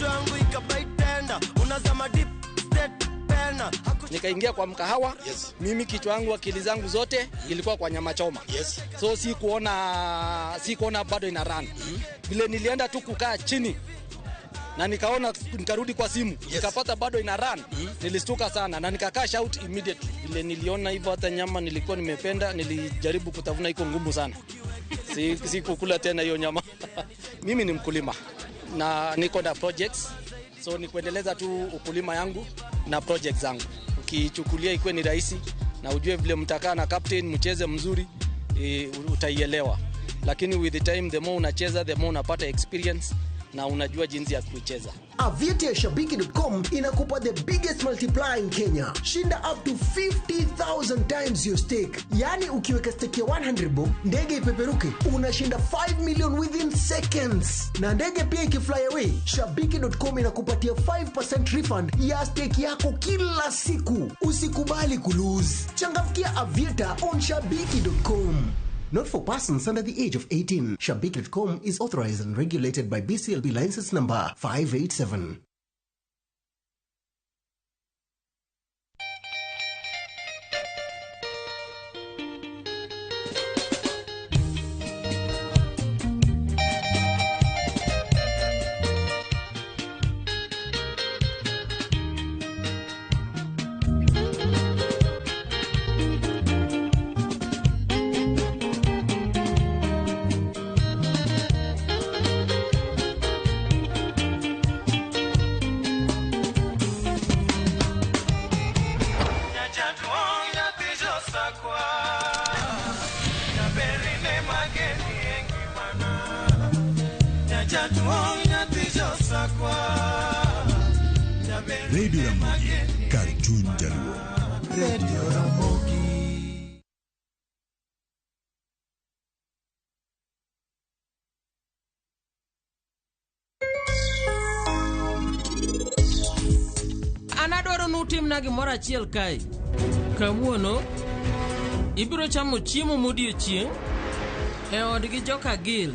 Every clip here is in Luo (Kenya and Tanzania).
Kichwa yangu ikabai tenda. Unazama deep state tena. Nikaingia kwa mkahawa. Yes. Mimi kichwa yangu akili zangu zote ilikuwa kwa nyama choma. Yes. So sikuona bado ina run. Vile nilienda tu kukaa chini na nikaona, nikarudi kwa simu. Nikapata bado ina run. Nilistuka sana na nika cash out immediately. Vile niliona hivyo, hata nyama nilikuwa nimependa, nilijaribu kutafuna, iko ngumu sana. Si kukula tena hiyo nyama. Mimi ni mkulima na niko na projects, so ni kuendeleza tu ukulima yangu na projects zangu. Ukichukulia ikuwe ni rahisi na ujue vile mtakaa na captain mcheze mzuri, utaielewa. Lakini with the time, the more unacheza, the more unapata experience na unajua jinsi ya kuicheza. Aviator ya Shabiki.com inakupa the biggest multiplier in Kenya. Shinda up to 50,000 times your stake. Yaani ukiweka stake ya 100 bob, ndege ipeperuke, unashinda 5 million within seconds. Na ndege pia ikifly away, Shabiki.com inakupatia 5% refund ya stake yako kila siku. Usikubali kulose. Changamkia Aviator on Shabiki.com. Not for persons under the age of 18. Shabiki.com is authorized and regulated by BCLB license number 587. Radio Ramogi, kar chuny Jaluo. Radio Ramogi. An adwaro nutimna gimoro achiel kae. Kawuono ibiro chamo chiemo modiochieng' e odgi joka Gil.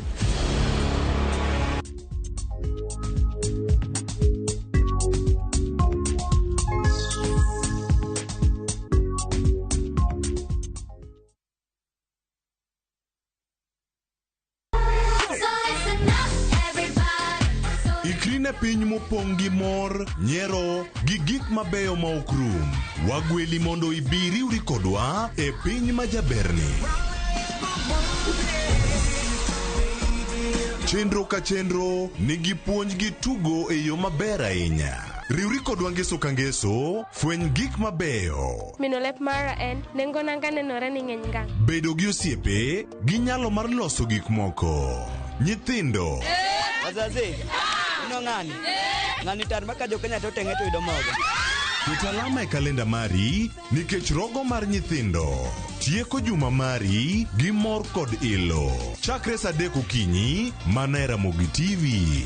Ikri ne piny mopong' gi mor, nyiero gi gik mabeyo ma ok rum. Wagweli mondo ibi riwri kodwa e piny ma jaberni. Chenro ka chenro nigi puonj gi tugo e yo maber ahinya. Riwri kodwa ngeso ka ngeso, fweny gik mabeyo. Mino lep mara en nengo nanga nenore ni ng'eny ngang'. Bedo gi osiepe gi nyalo mar loso gik moko. Nyithindo Wazazi, ino ng'ani? Ng'ani tar ma ka jo Kenya to teng'e to yudo mogo. Ket alama e kalenda mari nikech rogo mar nyithindo tieko juma mari gi mor kod ilo. Chakre saa 3 okinyi mana e Ramogi TV.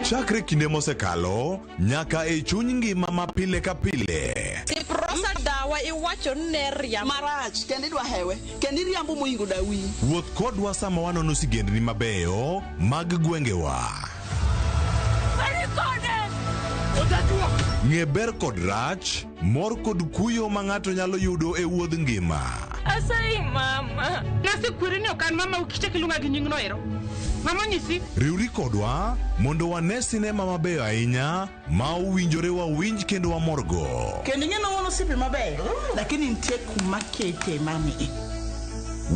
Chakre kinde mosekalo nyaka e chuny ngima ma pile ka pile. Siprosa dawa iwacho ni ne riambo. Marach kendo idwa hewe kendo iriambo moingo dawi. Wuoth kodwa sama wanono sigendni mabeyo mag gwengewa. Ng'e ber kod rach, mor kod kuyo ma ng'ato nyalo yudo e wuodh ngima. Asayi mama. Nasekweri ni ok an mama ukichak iluonga gi nyingno ero. Mama onyisi. Riwri kodwa mondo wane sinema mabeyo ahinya ma owinjore wawinj kendo wamorgo. Kendo ing'e ni wan osiepe mabeyo, lakini nitie kuma kete mami.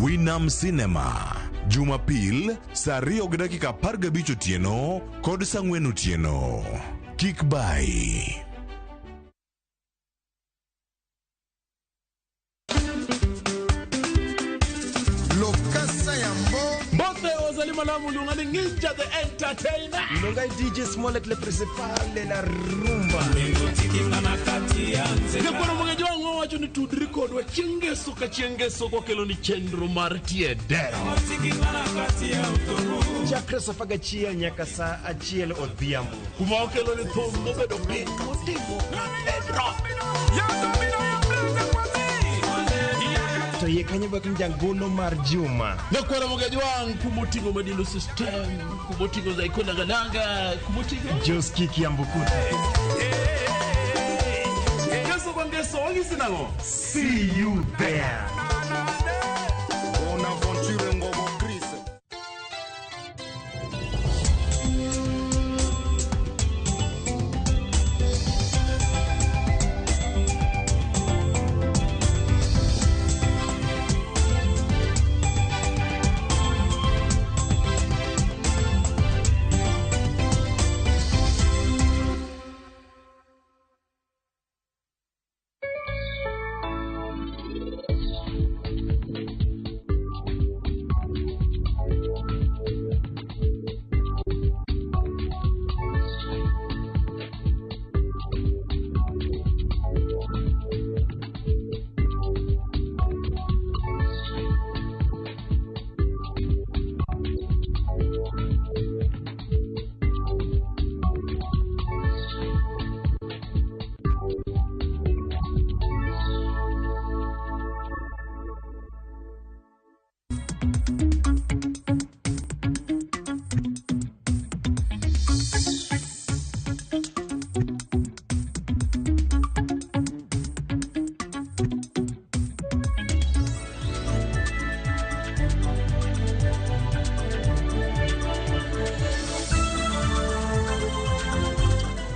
Winam Cinema. Jumapil saa 2:15 otieno kod saa 4 otieno. Kik bai. Lokasa yambo. Mbote ozali malamu luonga ni Ninja the Entertainer. Luonga DJ Smollett le principal de la rumba. Jakwano mang'eny wang'o wacho ni tudri kodwa chieng' ngeso ka chieng' ngeso kokelo ni chenro mar tie dero. Chakre saa 11 nyaka saa 1 odhiambo. Kuma okelo ni thum mobedo piny motimo pedro. To yie Kanyo bak ni jangolo mar Juma. Nyakwara Mogajwang' kumoting'o Madilu System, kumoting'o Zaiko Langalanga, kumoting'o Joski Kiambukuta. Ngeso kwa ngeso, wang'isi nang'o? See you there. Bonaventure Ngobo Chris.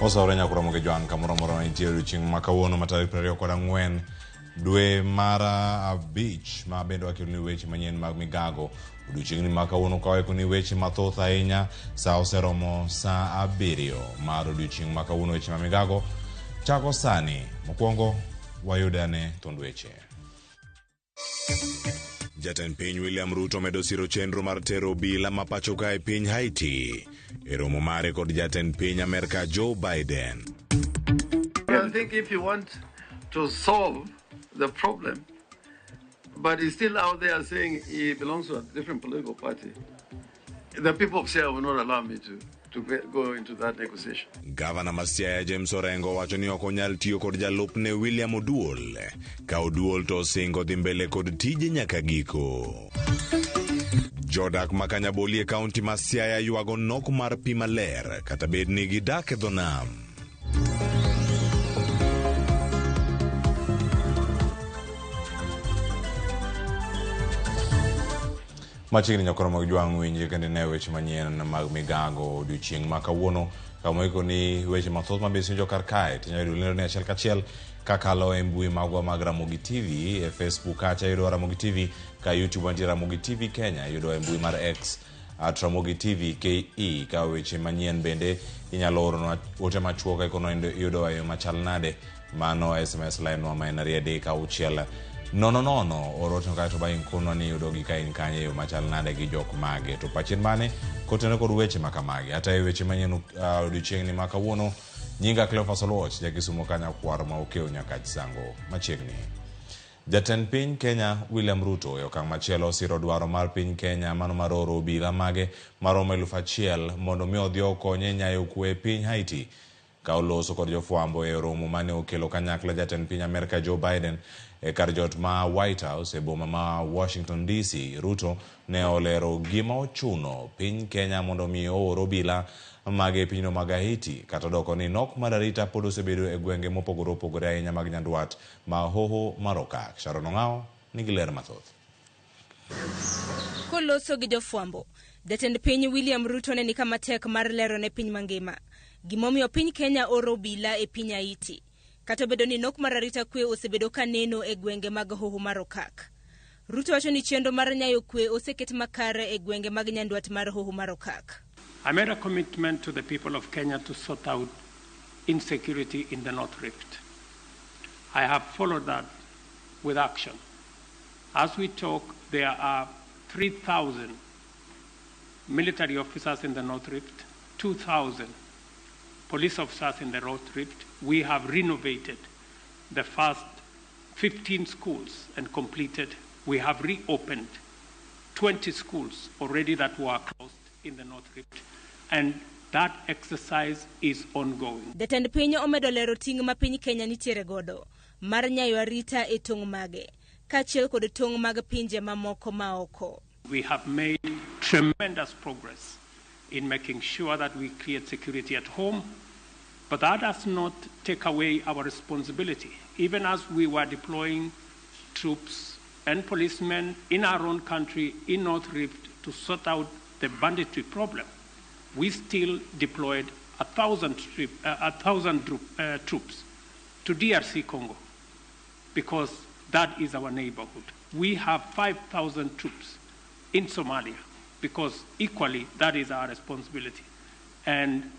Osawore nyakura Mogajwang' kamoro amora ma intie odiochieng' ma kawuono ma tarik 24 dwe mar 5 ma bende wakeloni weche manyien mag migago. Odiochieng'ni ma kawuono ka waikoni weche mathoth ahinya. Sa oseromo sa 7 mar odiochieng' ma kawuono. Weche ma migago chako sani. Mokwongo wayudane thund weche. Jatend piny William Ruto medo siro chenro mar tero obila ma pacho ka e piny Haiti e romo mare kod jatend piny Amerka Joe Biden. I think if you want to solve the problem, but he's still out there saying he belongs to a different political party, the people of Siaya will not allow me to go into that negotiation. Gavana ma Siaya James Orengo wacho ni ok onyal tiyo kod jalupne William Oduol ka Oduol to osingo dhi mbele kod tije nyaka giko. Jodak ma Kanyaboli e kaunti ma Siaya ywago nok mar pi maler kata bed ni gidak e dho nam. Machiegni nyakoro mag jwang' winji kendo ine weche manyien mag migago odiochieng' ma kawuono kama iko ni weche mathoth ma bende kar kae tinyalo yudo lendo ni achiel kachiel kakalo e mbui magwa mag Ramogi TV e Facebook kacha yudo Ramogi TV, ka YouTube wantie Ramogi TV Kenya, yudo e mbui mar X at Ramogi TV KE. Ka weche manyien bende inyalo oronwa ote machuok ikono yudo e yo machal nade, mano SMS line wa ma en 2 3 6 0 0 oroto kaeto bang' kono ni yudo gi ka in kanye yo machal nade gi jok mage to pachien mane kotenore kod weche makamagi ata e weche manyien odiochieng'ni ma kawuono. Nyinga Cleophas Oluoch, jakisumo kanya kwar ma okew nyaka Chisango machiegni. Jatend piny Kenya William Ruto e okang' machielo osiro dwaro mar piny Kenya mano mar oro obila mage maromo 1000 mondo mi odhi okonye nyayo kwe e piny Haiti. Ka oloso kod jofwambo e romo mane okelo kanyakla jatend piny Amerka Joe Biden e kar jot ma White House e boma ma Washington DC, Ruto ne olero gima ochuno piny Kenya mondo mi oor obila mage e pinyno mag Haiti, kata doko ni nok mar arita pod osebedo e gwenge mopogore opogore ahinya mag Nyandwat ma Hoho mar Okak. Sharon Ong'ao nigi ler mathoth. Koloso gi jofwambo, jatend piny William Ruto ne ni kama tek mar lero ne piny mangima gimomiyo piny Kenya oro obila e piny Haiti, kata obedo ni nok mar arita kwe osebedo ka neno e gwenge mag Hoho mar Okak. Ruto wacho ni chenro mar nyayo kwe oseket makare e gwenge mag Nyandwat mar Hoho mar Okak. I made a commitment to the people of Kenya to sort out insecurity in the North Rift. I have followed that with action. As we talk, there are 3,000 military officers in the North Rift, 2,000 police officers in the North Rift. We have renovated the first 15 schools and completed. We have reopened 20 schools already that were closed in the North Rift, and that exercise is ongoing. Jatend piny omedo lero ting' ma piny Kenya nitiere godo mar nyayo arita e tong' mage, kaachiel kod tong' mag pinje mamoko maoko. We have made tremendous progress in making sure that we create security at home, but that does not take away our responsibility. Even as we were deploying troops and policemen in our own country, in North Rift, to sort out the banditry problem, we still deployed 1,000 troops to DRC Congo, because that is our neighborhood. We have 5,000 troops in Somalia, because equally that is our responsibility. And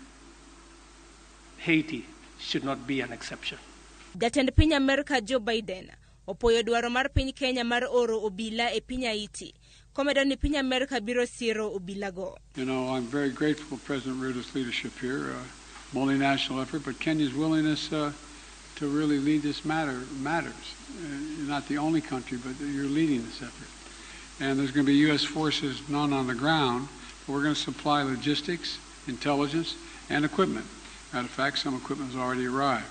Haiti should not be an exception. Jatend piny Amerka Joe Biden opoyo dwaro mar piny Kenya mar oro obila e piny Haiti, komedo ni piny Amerka biro siro obilago. You know, I'm very grateful for President Ruto's leadership here, multinational effort, but Kenya's willingness to really lead this matter matters. You're not the only country, but you're leading this effort. And there's going to be U.S. forces not on the ground, but we're going to supply logistics, intelligence, and equipment. Matter of fact, some equipment has already arrived.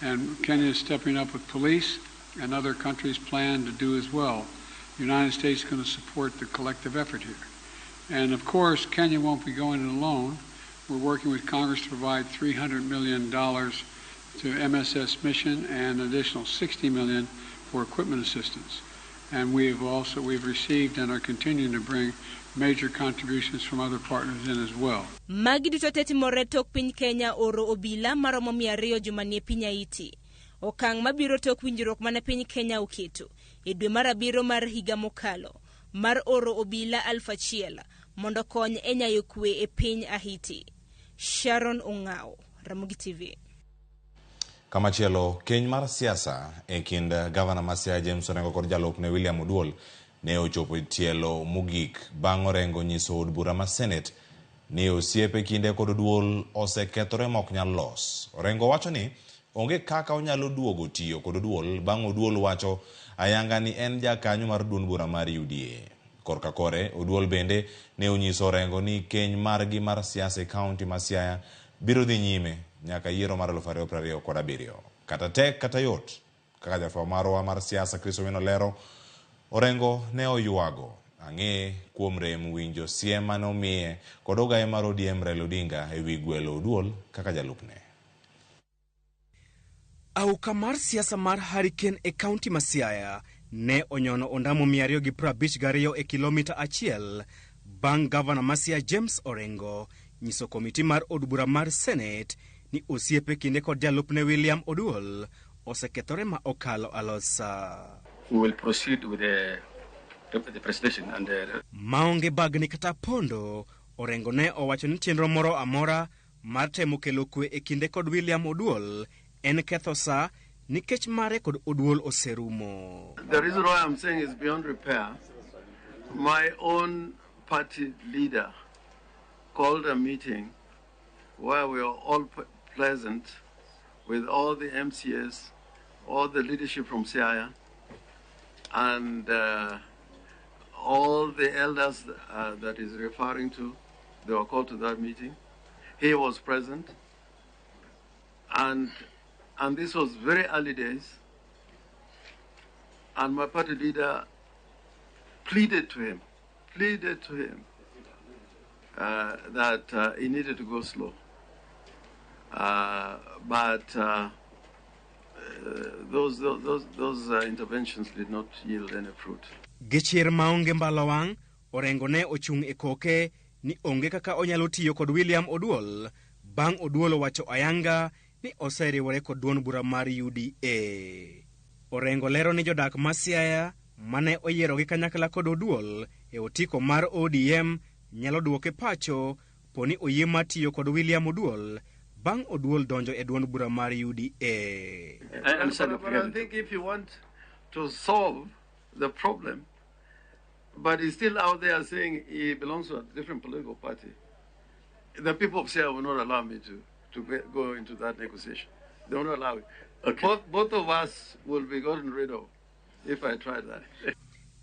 And Kenya is stepping up with police, and other countries plan to do as well. The United States is going to support the collective effort here. And of course, Kenya won't be going it alone. We're working with Congress to provide $300 million to MSS mission and an additional $60 million for equipment assistance. And we've received and are continuing to bring major contributions from other partners in as well. Magi duto te timore tok piny Kenya oro obila maromo 200 juma nie piny Haiti. Okang' mabiro tok winjruok mane piny Kenya oketo e dwe mar abiriyo mar higa mokalo mar oro obila 1,000 mondo kony e nyayo kwe e piny Haiti. Sharon Ong'ao, Ramogi TV. Kamachielo, keny mar siasa e kind gavana ma Siaya James Orengo kod jalupne William Oduol ne ochopo e tielo mogik bang' Orengo nyiso od bura ma Senate ni osiepe kinde kod Oduol osekethore ma ok nyal los. Orengo wacho ni onge kaka onyalo duogo tiyo kod Oduol bang' Oduol wacho ayanga ni en jakanyo mar duond bura mar UDA. Korka kore, Oduol bende ne onyiso Orengo ni keny margi mar siasa e kaunti ma Siaya biro dhi nyime nyaka yiero mar 2027. Kata tek kata yot, kaka jafwambo marwa mar siasa Chris Owino lero, Orengo ne oywago ang'e kuom rem winjo siem mane omiye kod ogaye mar ODM Raila Odinga ewi gwelo Oduol kaka jalupne. Auka mar siasa mar Hurricane e kaunti ma Siaya ne onyono ondamo 252 e kilomita 1 bang' gavana ma Siaya James Orengo nyiso komiti mar od bura mar Senate ni osiepe kinde kod jalupne William Oduol osekethore ma okalo alosa. We will proceed with the presentation and the... Maonge bagni kata pondo, Orengo ne owacho ni chenro moro amora mar temo kelo kwe e kinde kod William Oduol en ketho sa nikech mare kod Oduol oserumo. The reason why I'm saying is beyond repair, my own party leader called a meeting where we are all pleasant with all the MCAs, all the leadership from Siaya, and all the elders that he's referring to. They were called to that meeting. He was present, and this was very early days, and my party leader pleaded to him that he needed to go slow. But those interventions did not yield any fruit. Gichir maonge mbala wang', Orengo ne ochung' e koke ni onge kaka onyalo tiyo kod William Oduol bang' Oduol owacho ayanga ni oseriwore kod duond bura mar UDA. Orengo lero ni jodak ma Siaya mane oyiero gi kanyakla kod Oduol e otiko mar ODM nyalo duoke pacho poni oyie mar tiyo kod William Oduol bang' Oduol donjo e duond bura mar UDA. But I think if you want to solve the problem, but he's still out there saying he belongs to a different political party, the people of Siaya will not allow me to go into that negotiation. They will not allow it. Okay. Both of us will be gotten rid of if I try that.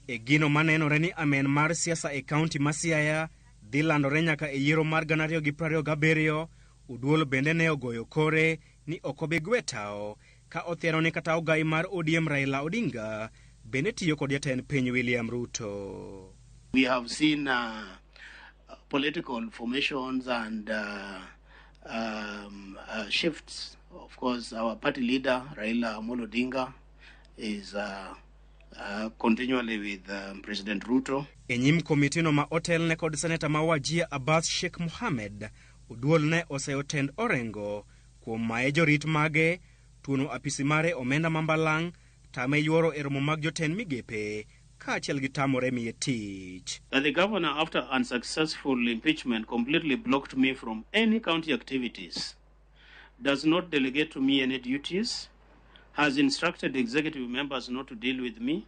E gino manenore ni amen mar siasa e kaunti ma Siaya dhi landore nyaka e yiero mar 2027, Oduol bende ne ogoyo kore ni ok obi gwe tao ka othiano ni kata ogai mar ODM Raila Odinga bende tiyo kod jatend piny William Ruto. We have seen political formations and shifts. Of course, our party leader, Raila Amolo Odinga, is continually with President Ruto. E nyim komitino ma otelne kod seneta ma Wajir Abbas Sheikh Mohammed, Oduol ne oseyo tend Orengo kuom maye jorit mage, tuono apisi mare omenda mambalang', tame yuoro e romo mag jotend migepe, kaachiel gi tamore miye tich. That the governor, after unsuccessful impeachment, completely blocked me from any county activities, does not delegate to me any duties, has instructed executive members not to deal with me.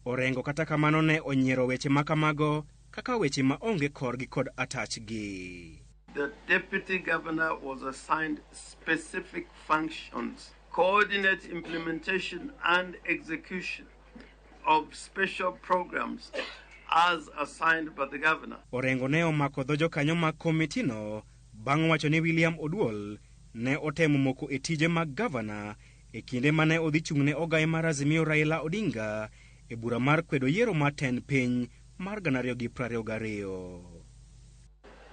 Orengo kata kamano ne onyiero weche makamago kaka weche ma onge korgi kod atachgi. The deputy governor was assigned specific functions, coordinate implementation and execution of special programs as assigned by the governor. Orengo ne omako dho jokanyo mag komitino bang' wacho ni William Oduol ne otemo moko e tije mag gavana e kinde mane odhi chung' ne ogai mar Azimio Raila Odinga e bura mar kwedo yiero mar tend piny mar 2022.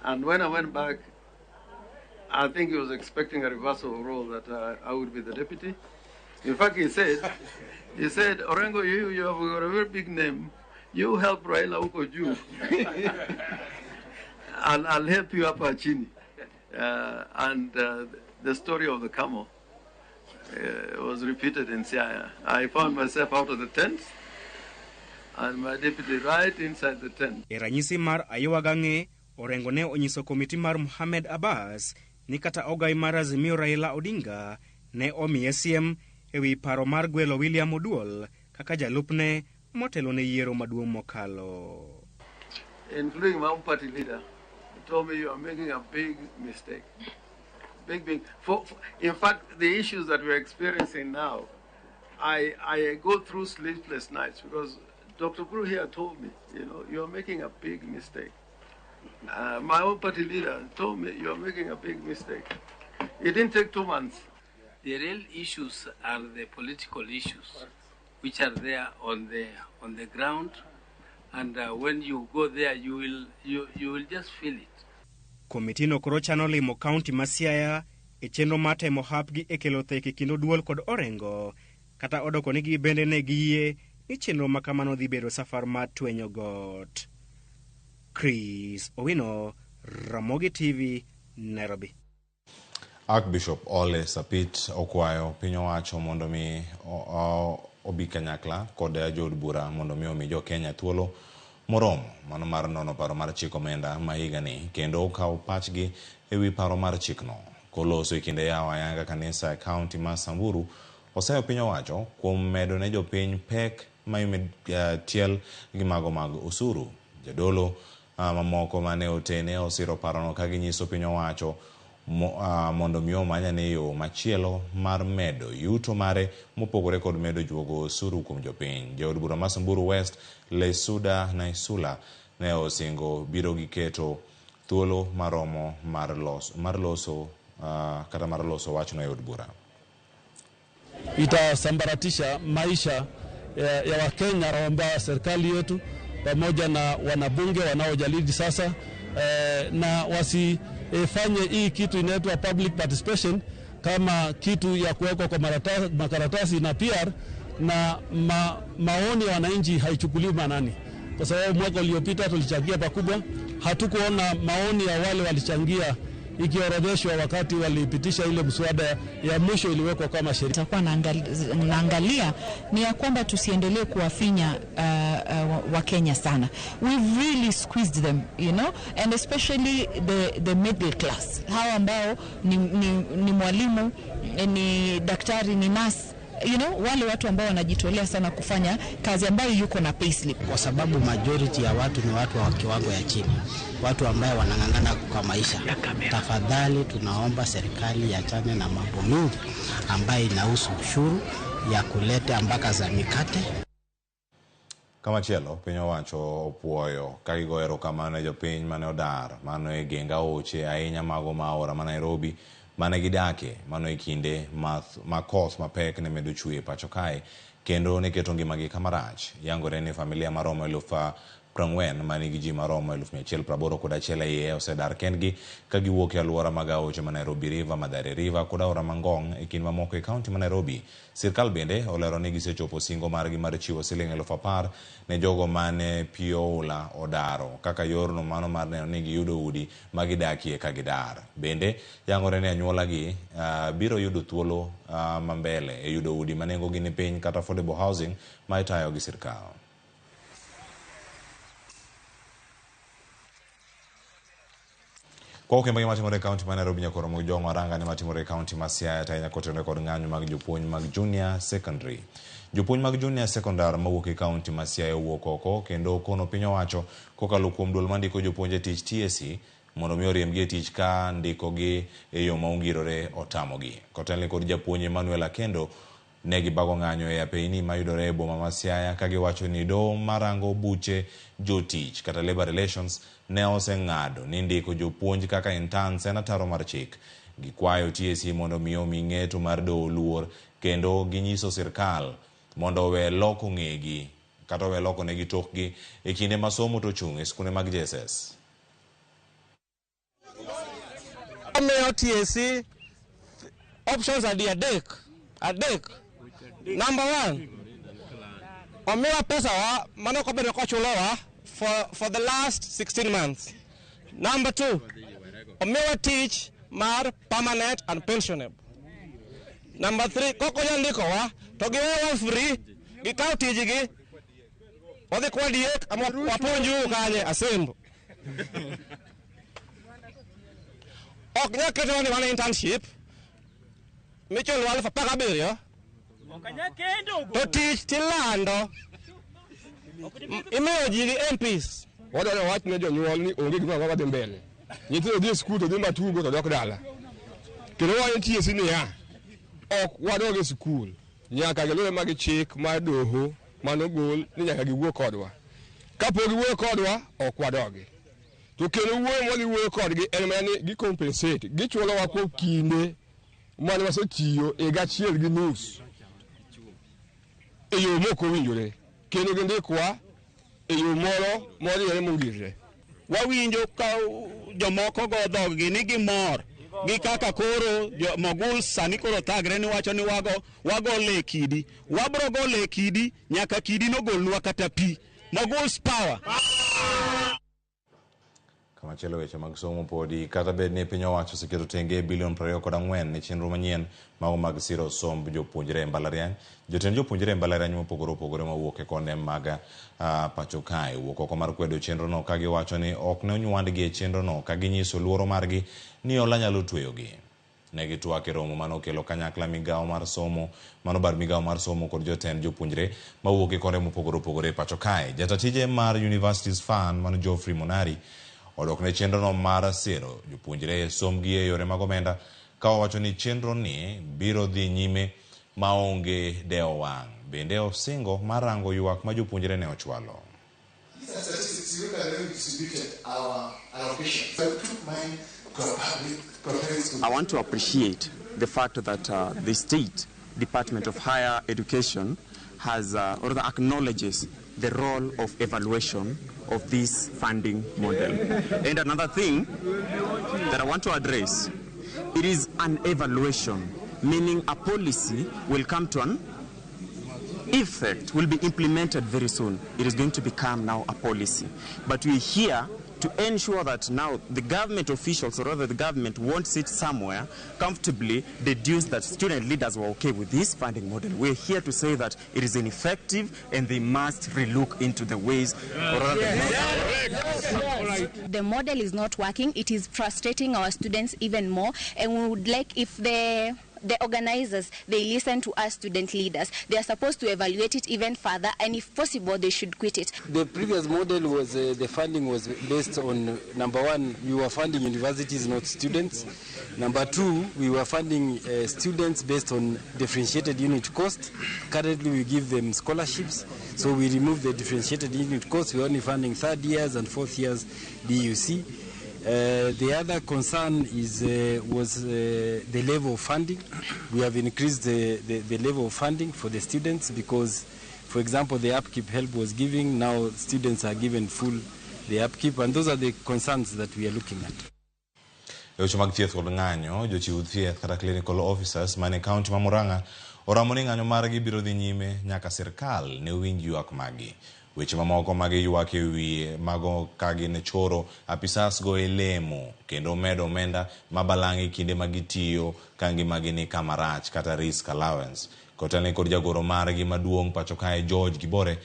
And when I went back, I think he was expecting a reversal of role, that I would be the deputy. In fact, he said, Orengo, you have got a very big name. You help Raila huko juu. I'll help you up chini. And the story of the camel was repeated in Siaya. I found myself out of the tent and my deputy right inside the tent. E ranyisi mar aywaga Orengo ne onyiso komiti mar Mohamed Abbas ni kata ogai mar Azimio Raila Odinga ne omiye siem ewi paro mar gwelo William Oduol kaka jalupne motelo ne yiero maduong' mokalo. Including my own party leader, told me you are making a big mistake. Big, big. In fact, the issues that we're experiencing now, I go through sleepless nights because Dr. Guru here told me, you know, you're making a big mistake. My own party leader told me, you're making a big mistake. It didn't take 2 months. The real issues are the political issues, which are there on the ground, and when you go there, you will just feel it. Komitino koro chano limo kaunti ma Siaya e chenro mar temo hapgi e kelo thek e kind Oduol kod Orengo, kata odoko ni gibende ne giyie ni chenro ma kamano dhi bedo safar mar twenyo got. Chris Owino, Ramogi TV, Nairobi. Archbishop Ole Sapit okwayo piny owacho mondo mi obi kanyakla kod jood bura mondo mi omi jo Kenya thuolo moromo mano mar nono paro mar chik omenda ma higani kendo okaw pachgi ewi paro mar chikno. Koloso e kinde yawo ayanga kanisa e kaunti ma Samburu, oseyo piny owacho kuom medo ne jopiny pek ma tiel gi mago mag osuru. Jadolo mamoko mane otene osiro parono ka ginyiso piny owacho mondo mi omany ane yo machielo mar medo yuto mare mopogore kod medo juogo osuru kuom jopiny. Jaod bura ma Samburu West Lesuda Naisula ne osingo biro gi keto thuolo maromo mar loso kata mar loso wachno e od bura. Itasambaratisha maisha ya Wakenya. Naomba serikali yetu pamoja na wanabunge wanaojadili sasa na wasifanye hii kitu inaitwa public participation kama kitu ya kuwekwa kwa makaratasi na PR, na maoni ya wananchi haichukuliwi maanani. Kwa sababu mwaka uliopita tulichangia pakubwa, hatukuona maoni ya wale walichangia ikiorodheshwa wakati walipitisha ile mswada ya mwisho iliwekwa kama sheria. Tutakuwa naangalia ni ya kwamba tusiendelee kuwafinya Wakenya sana. We've really squeezed them, you know, and especially the middle class. Hawa ambao ni mwalimu, ni daktari, ni nurse, you know, wale watu ambao wanajitolea sana kufanya kazi ambayo yuko na payslip. Kwa sababu majority ya watu ni watu wa kiwango ya chini, watu ambao wanang'ang'ana kwa maisha. Tafadhali tunaomba serikali iachane na mambo mingi ambayo inahusu ushuru ya kuleta mpaka za mikate. Kamachielo, piny owacho opuoyo ka gigo erokamano ne jopiny mane odar mano e geng aoche ahinya mago ma aora ma Nairobi mane gidake mano e kinde ma koth mapek ne medo chwe pacho kae kendo ne keto ngimagi kama rach. Yangore ni familia maromo 40,000 manigi ji maromo 181 e iye osedar kendgi ka giwuok e alwora mag aoche ma Nairobi River, Mathare River kod aora ma Ngong e kind mamoko e kaunti ma Nairobi. Sirkal bende olero ni gisechopo singo margi mar chiwo siling 10,000 ne jogo mane pi oula odaro kaka yorno mano mar neno ni giyudo udi ma gidakie ka gidar. Bende yangore ni anyuolagi biro yudo thuolo ma mbele e yudo udi ma nengogi ni piny kata affordable housing ma itayo gi sirkal. Kwa okembe matimore e kaunti ma Nairobi nyaka oromo gi jong'o aranga ne matimore e kaunti ma Siaya to ahinya kotenore kod ng'anyo mag jopuonj mag junior secondary. Jopuonj mag junior secondary mawuok e kaunti ma Siaya owuok oko kendo kono piny owacho kokalo kuom duol mandiko jopuonj e tich TSC mondo mi oriembgi e tich ka ndikogi e yo ma ongirore otamogi. Kotelni kod japuonj Emmanuel Akendo ne gibago ng'anyo e apeyni mayudore e boma ma Siaya ka giwacho ni doho marango buche jotich kata labor relations ne oseng'ado ni ndiko jopuonj kaka interns en ataro mar chik. Gikwayo TSC mondo mi omi ng'eto mar doho luor kendo ginyiso sirkal mondo owe loko ng'egi kata owe loko negi tokgi e kinde ma somo to ochung' e skunde mag JSS. Omiyo TSC options adi adek. Adek. Number 1, omiwa pesa wa mane ok obedo kochulowa for the last 16 months. Number 2, omiwa tich mar permanent and pensionable. Number 3, kok onyal ndikowa to giwewa free, gikaw tijgi, wadhi kwa diek ama wapuonju kanye asembo. Ok nyal ketowa ni wan internship michulo 17,000 to tich tilando imiyo ji gi MPs. Wadwaro wach ne jonyuol ni onge gima wadhi mbele. Nyithindo dhi e skul to dhi matugo to dok dala. Kendo wacho TSC niya, ok wadog e skul nyaka giluwe mag chik mar doho manogol ni nyaka giwuo kodwa. Kapok giwuoyo kodwa, ok wadogi. To kendo wuoyo mwadhi wuoyo kodgi en mana ni gi compensate, gichulowa kuom kinde mane wasetiyo higa achiel gi nus e yo mok owinjore, kendo gindikwa e yo moro moriere mongirre. Wawinjo ka jomoko go dhoggi ni gimor gi kaka koro Mogul sani koro thagre ni wacho ni wago le kidi. Wabro go le kidi nyaka kidi nogolnwa kata pi. Mogul's power. Kamachielo weche mag somo podi kata bed ni piny owacho oseketo tenge bilion 24 ne chenro manyien mago mag siro somb jopuonjre e mbalariany. Jotend jopuonjre e mbalariany mopogore opogore mawuok e konde mag pacho kae wuok oko mar kwedo chenrono ka giwacho ni ok ne onywandgi e chenrono ka ginyiso luoro margi ni hola nyalo tweyogi. Ne gitwak e romo mane okelo kanyakla migawo mar somo mano bar migawo mar somo kod jotend jopuonjre mawuok e konde mopogore opogore e pacho kae. Jata tije mar Universities Fund mano Geoffrey Monari odok ne chenrono mar siro jopuonjre e sombgi e yore mag omenda ka owacho ni chenro ni biro dhi nyime maonge dewo wang'. Bende osingo mar rango ywak ma jopuonjre ne ochwalo. I want to appreciate the fact that the State Department of Higher Education has or rather acknowledges the role of evaluation of this funding model. And another thing that I want to address, it is an evaluation, meaning a policy will come to an effect, will be implemented very soon. It is going to become now a policy. But we're here to ensure that now the government officials, or rather the government, won't sit somewhere comfortably deduce that student leaders were okay with this funding model. We're here to say that it is ineffective and they must relook into the ways. Or rather the The model is not working. It is frustrating our students even more, and we would like if the organizers, they listen to us student leaders. They are supposed to evaluate it even further, and if possible, they should quit it. The previous model was, the funding was based on, number one, we were funding universities, not students. Number two, we were funding students based on differentiated unit cost. Currently, we give them scholarships, so we remove the differentiated unit cost. We're only funding third years and fourth years DUC. The other concern is was the level of funding. We have increased the level of funding for the students because, for example, the upkeep help was giving, now students are given full the upkeep, and those are the concerns that we are looking at. E weche mag thieth kod ng'anyo, jochiw thieth kata clinical officers mane kaunti ma Murang'a oramo ni ng'anyo margi biro dhi nyime nyaka sirkal ne winj ywak maggi. Weche mamoko ma giywak e wiye mago ka gin choro apisas go e lemo kendo medo omenda ma balang' e kinde ma gitiyo ka ngimagi ni kama rach kata risk allowance. Kotelne kod jagoro margi maduong' pacho kae George Gibore,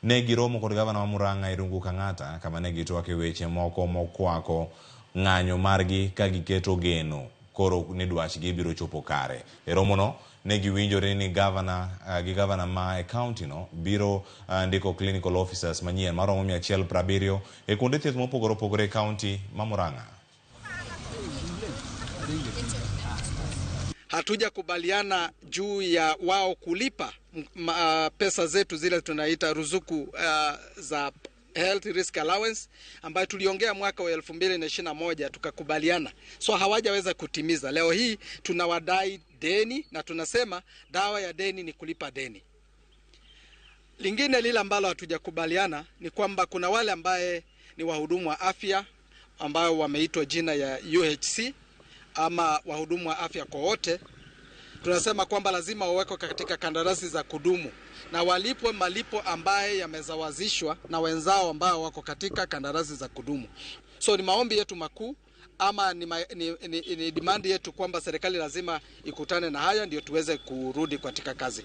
ne giromo kod gavana ma Murang'a Irungu Kang'ata kama ne gitwak e weche moko mokwako ng'anyo margi ka giketo geno koro ni dwachgi biro chopo kare. E romono ne giwinjore ni gavana gi gavana ma e kaunti no biro ndiko clinical officers manyien maromo 170 e kuonde thieth mopogore opogore e kaunti ma Murang'a. Hatujakubaliana juu ya wao kulipa pesa zetu zile tunaita ruzuku za health risk allowance ambayo tuliongea mwaka wa 2021 tukakubaliana. So hawajaweza kutimiza. Leo hii tunawadai deni na tunasema dawa ya deni ni kulipa deni. Lingine lile ambalo hatujakubaliana ni kwamba kuna wale ambaye ni wahudumu wa afya ambao wameitwa jina ya UHC ama wahudumu wa afya kwa wote. Tunasema kwamba lazima wawekwe katika kandarasi za kudumu na walipwe malipo ambaye yamezawazishwa na wenzao ambao wako katika kandarasi za kudumu. So ni maombi yetu makuu ama ni demand yetu kwamba serikali lazima ikutane na haya ndio tuweze kurudi katika kazi.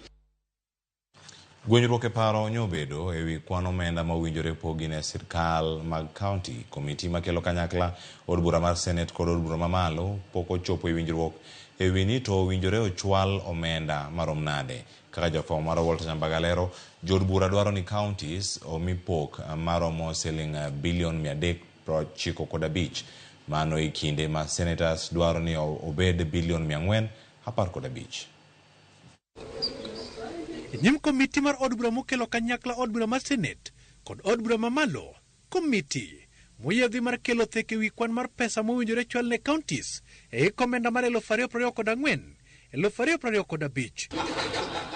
Gwenyruok e paro nyobedo ewi kwan omenda ma owinjore pogi ne sirkal mag kaunti. Komiti makelo kanyakla od bura mar Senate kod od bura mamalo pok ochopo e winjruok ewi ni to owinjore ochwal omenda marom nade. Kaka jafwambo mar Walter Nyambaga lero, jood bura dwaro ni counties omi pok maromo siling bilion 395. Mano e kinde ma senators dwaro ni obed bilion 415. E nyim komiti mar od bura mokelo kanyakla od bura mar Senate kod od bura mamalo, komiti moyiedhi mar kelo thek ewi kwan mar pesa mowinjore chwal ne counties e hik omenda mar 2024 2025.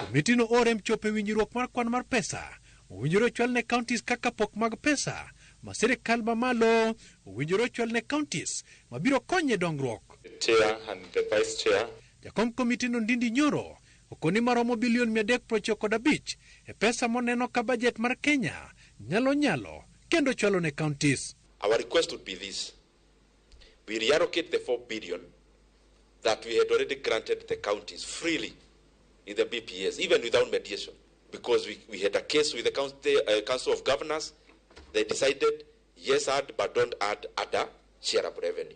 Komiti no orem chopo e winjruok mar kwan mar pesa owinjore ochwal ne counties kaka pok mag pesa ma sirikal mamalo owinjore ochwal ne counties mabiro konyo e dongruok. Chair and the vice chair. Jakom komiti no Ndindi Nyoro okoni maromo bilion 395 e pesa moneno ka bajet mar Kenya nyalo kendo chwalo ne counties. Our request would be this. We reallocate the 4 billion that we had already granted the counties freely in the BPS, even without mediation, because we had a case with the Council of Governors. They decided, yes, add, but don't add other share of revenue.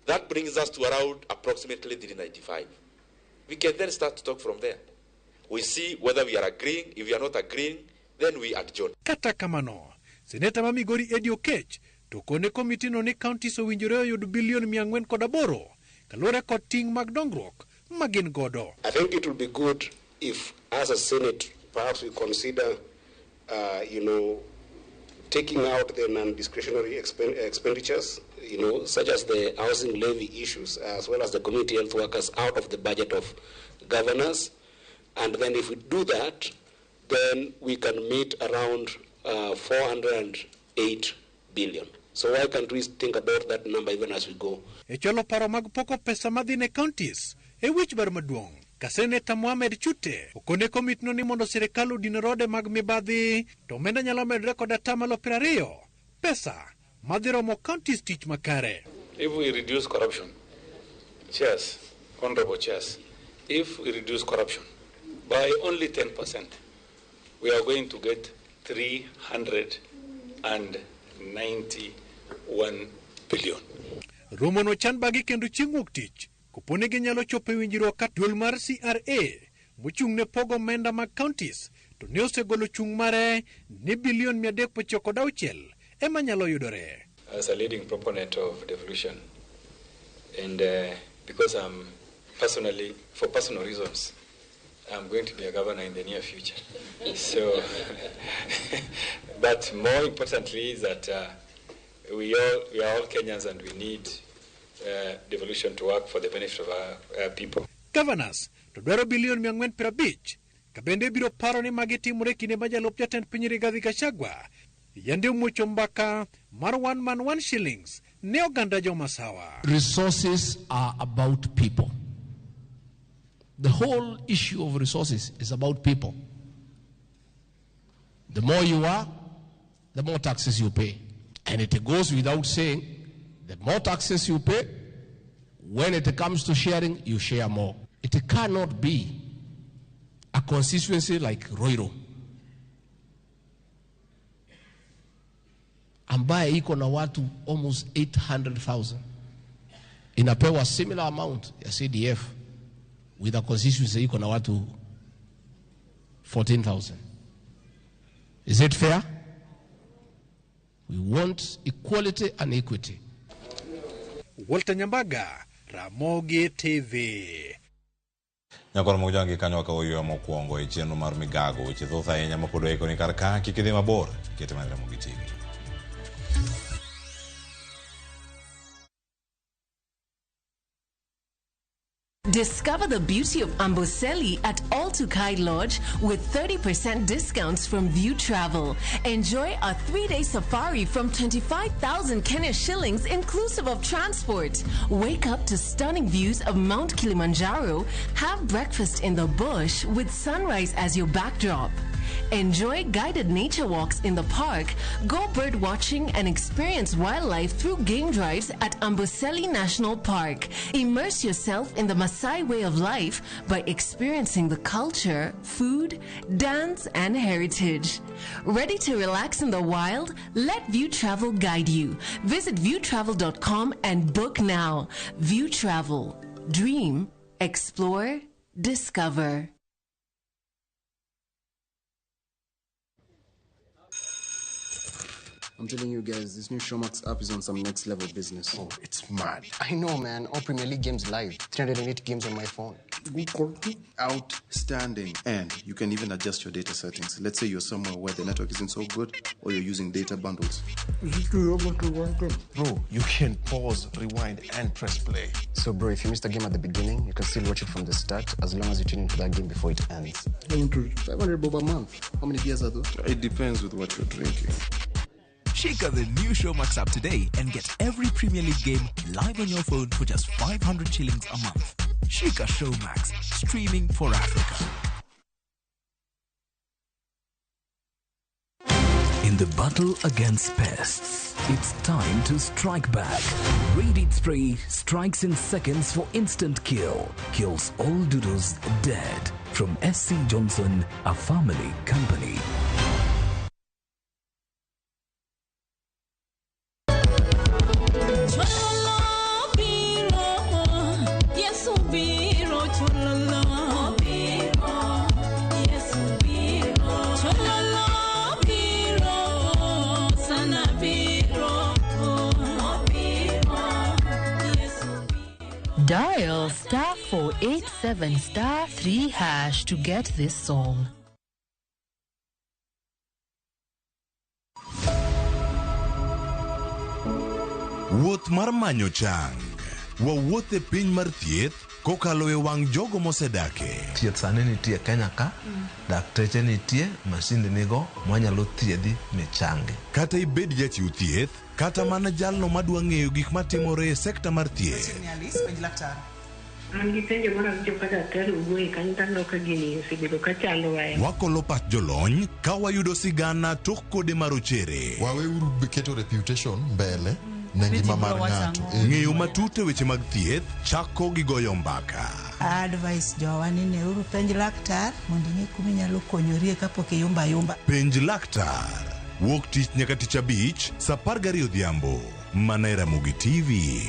That brings us to around approximately 395. We can then start to talk from there. We see whether we are agreeing. If we are not agreeing, then we adjourn. Kata kamano, Seneta ma Migori Eddie Okech to kone komiti no ni counties owinjore oyud bilion 408 kaluwore kod ting' mag dongruok ma gin godo. I think it will be good if, as a Senate, perhaps we consider, taking out the non-discretionary expenditures, such as the housing levy issues, as well as the community health workers, out of the budget of governors. And then if we do that, then we can meet around 408 billion. So why can't we think about that number even as we go? E chwalo paro mag poko pesa madhi ne counties e wich bar maduong' ka Seneta Mohamed Chute okone komitno ni mondo sirikal odin rode mag mibadhi to omenda nyalo medore kod 20% pesa madhi romo counties tich makare. If we reduce corruption, chairs, honorable chairs, if we reduce corruption by only 10%, we are going to get 391 billion. Romo no chan bagi kendo chieng' wuok tich koponi ginyalo chopo e winjruok ka duol mar CRA mochung' ne pogo omenda mag counties to ne osegolo chung' mare ni bilion 396 ema nyalo yudore. As a leading proponent of devolution, and because I'm personally, for personal reasons, I'm going to be a governor in the near future. So, but more importantly is that We are all Kenyans and we need devolution to work for the benefit of our people. Governors to dwaro bilion 450 ka bende biro paro ni magi timore kinde ma jalup jatend piny Rigathi Gachagua yande omuocho mbaka mar one man one shillings ne oganda jomasawa. Resources are about people. The whole issue of resources is about people. The more you are, the more taxes you pay. And it goes without saying, the more taxes you pay, when it comes to sharing, you share more. It cannot be a constituency like Ruiru, ambaye iko na watu almost 800,000 inapewa similar amount ya CDF with a constituency iko na watu 14,000. Is it fair? We want equality and equity. Walter Nyambaga, Ramogi TV. Nyakoro mojangi kanyo ka oyueyo mokwongo e chenro mar migago weche thoth ahinya mapod waiko ni kar ka kik idhi mabor kete mana Ramogi TV. Discover the beauty of Amboseli at All Tukai Lodge with 30% discounts from View Travel. Enjoy a 3-day safari from 25,000 Kenya shillings inclusive of transport. Wake up to stunning views of Mount Kilimanjaro. Have breakfast in the bush with sunrise as your backdrop. Enjoy guided nature walks in the park, go bird watching and experience wildlife through game drives at Amboseli National Park. Immerse yourself in the Maasai way of life by experiencing the culture, food, dance and heritage. Ready to relax in the wild? Let View Travel guide you. Visit viewtravel.com and book now. View Travel. Dream, explore, discover. I'm telling you guys, this new Showmax app is on some next level business. Oh, it's mad. I know, man. All Premier League games live. 308 games on my phone. Good quality. Outstanding. And you can even adjust your data settings. Let's say you're somewhere where the network isn't so good or you're using data bundles. Bro, you can pause, rewind, and press play. So, bro, if you missed a game at the beginning, you can still watch it from the start as long as you tune into that game before it ends. 500 bob a month. How many beers are those? It depends with what you're drinking. Check out the new Showmax app today and get every Premier League game live on your phone for just 500 shillings a month. Shika Showmax, streaming for Africa. In the battle against pests, it's time to strike back. Raid Spray strikes in seconds for instant kill. Kills all doodles dead. From SC Johnson, a family company. Dial *487*3# to get this song. Wuoth mar manyo chang. Wawuoth e piny mar thieth kokalo e wang' jogo mosedake. Thieth sani nitie Kenya ka, dakteche nitie, masinde nigo mwanyalo thiedhi michangi. Kata ibed jachiw thieth, kata mana jalno madwa ng'eyo gik matimore e sekta mar thieth. An gi penjo moro awinjo ka daktari owuoye kanyo taneno ka gini osebedo ka chandowa. Wakolo pach jolony ka wayudo sigana tok kode marochere. Waweuru keto reputation mbele ne ngima mar ng'ato. Ng'eyo matut e weche mag thieth chako gi goyo mbaka. Advice jowa ni neuru penj laktar mondo ing'e kuma inyalo konyorie kapok iyumba ayumba. Penj laktar. Wuok tich nyaka tich abich saa 12 odhiambo. Mana e Ramogi TV.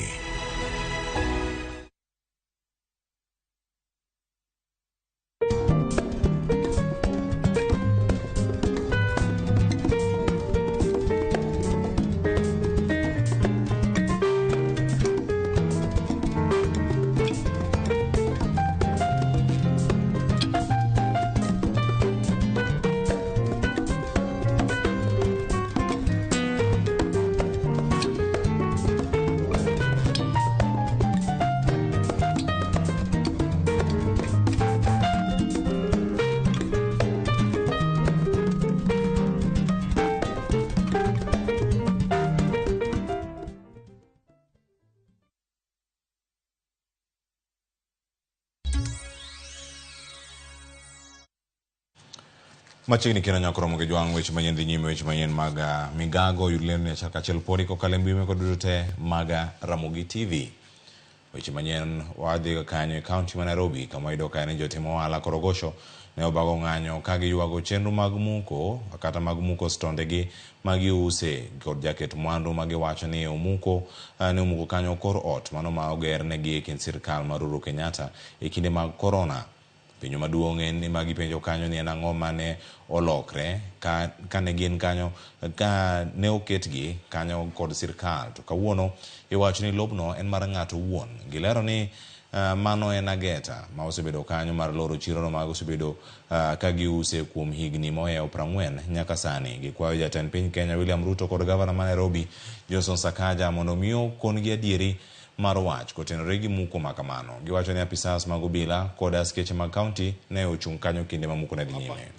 Machiegni kendo nyako romo gi jwang' weche manyien dhi nyime weche manyien mag migago yud lendo ni achiel kachiel podi kokalo e mbui meko duto te mag Ramogi TV. Weche manyien wadhi kanyo e kaunti ma Nairobi kama wayudo ka ni jotim ohala Korogosho ne obago ng'anyo ka giywago chenro mag muko kata mag muko stondegi ma giuse kod jaket mwandu ma giwacho ni omuko ne omuko kanyo kor ot mano ma oger negi e kind sirkal mar Uhuru Kenyatta e kinde mag korona. Penjo maduong' en ni ma gipenjo kanyo ni en ang'o mane olokre ka kane gin kanyo ka ne oketgi kanyo kod sirkal to kawuono iwacho ni lobno en mar ng'ato owuon. Gilero ni mano en ageta ma osebedo kanyo mar loro chirono ma osebedo ka giuse kuom higni mohewo 40 nyaka sani. Gikwayo jatend piny Kenya William Ruto kod gavana ma Nairobi Johnson Sakaja mondo mi okon-gi adieri mar wach kotenore gi muko ma kamano. Giwacho ni apisas mag obila kod askeche mag kaunti ne ochung' kanyo kinde ma muko ne dhi nyime.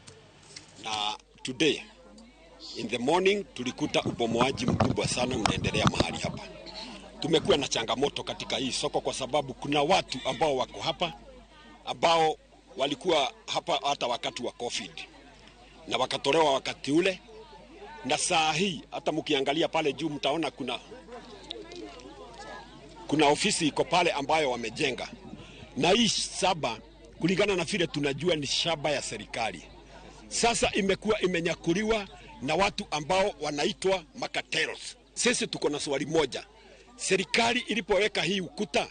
Na today in the morning tulikuta ubomoaji mkubwa sana unaendelea mahali hapa. Tumekuwa na changamoto katika hii soko kwa sababu kuna watu ambao wako hapa ambao walikuwa hapa hata wakati wa COVID na wakatolewa wakati ule, na saa hii hata mkiangalia pale juu mtaona kuna ofisi iko pale ambayo wamejenga, na hii shamba kulingana na vile tunajua ni shamba ya serikali. Sasa imekuwa imenyakuliwa na watu ambao wanaitwa makateros. Sisi tuko na swali moja. Serikali ilipoweka hii ukuta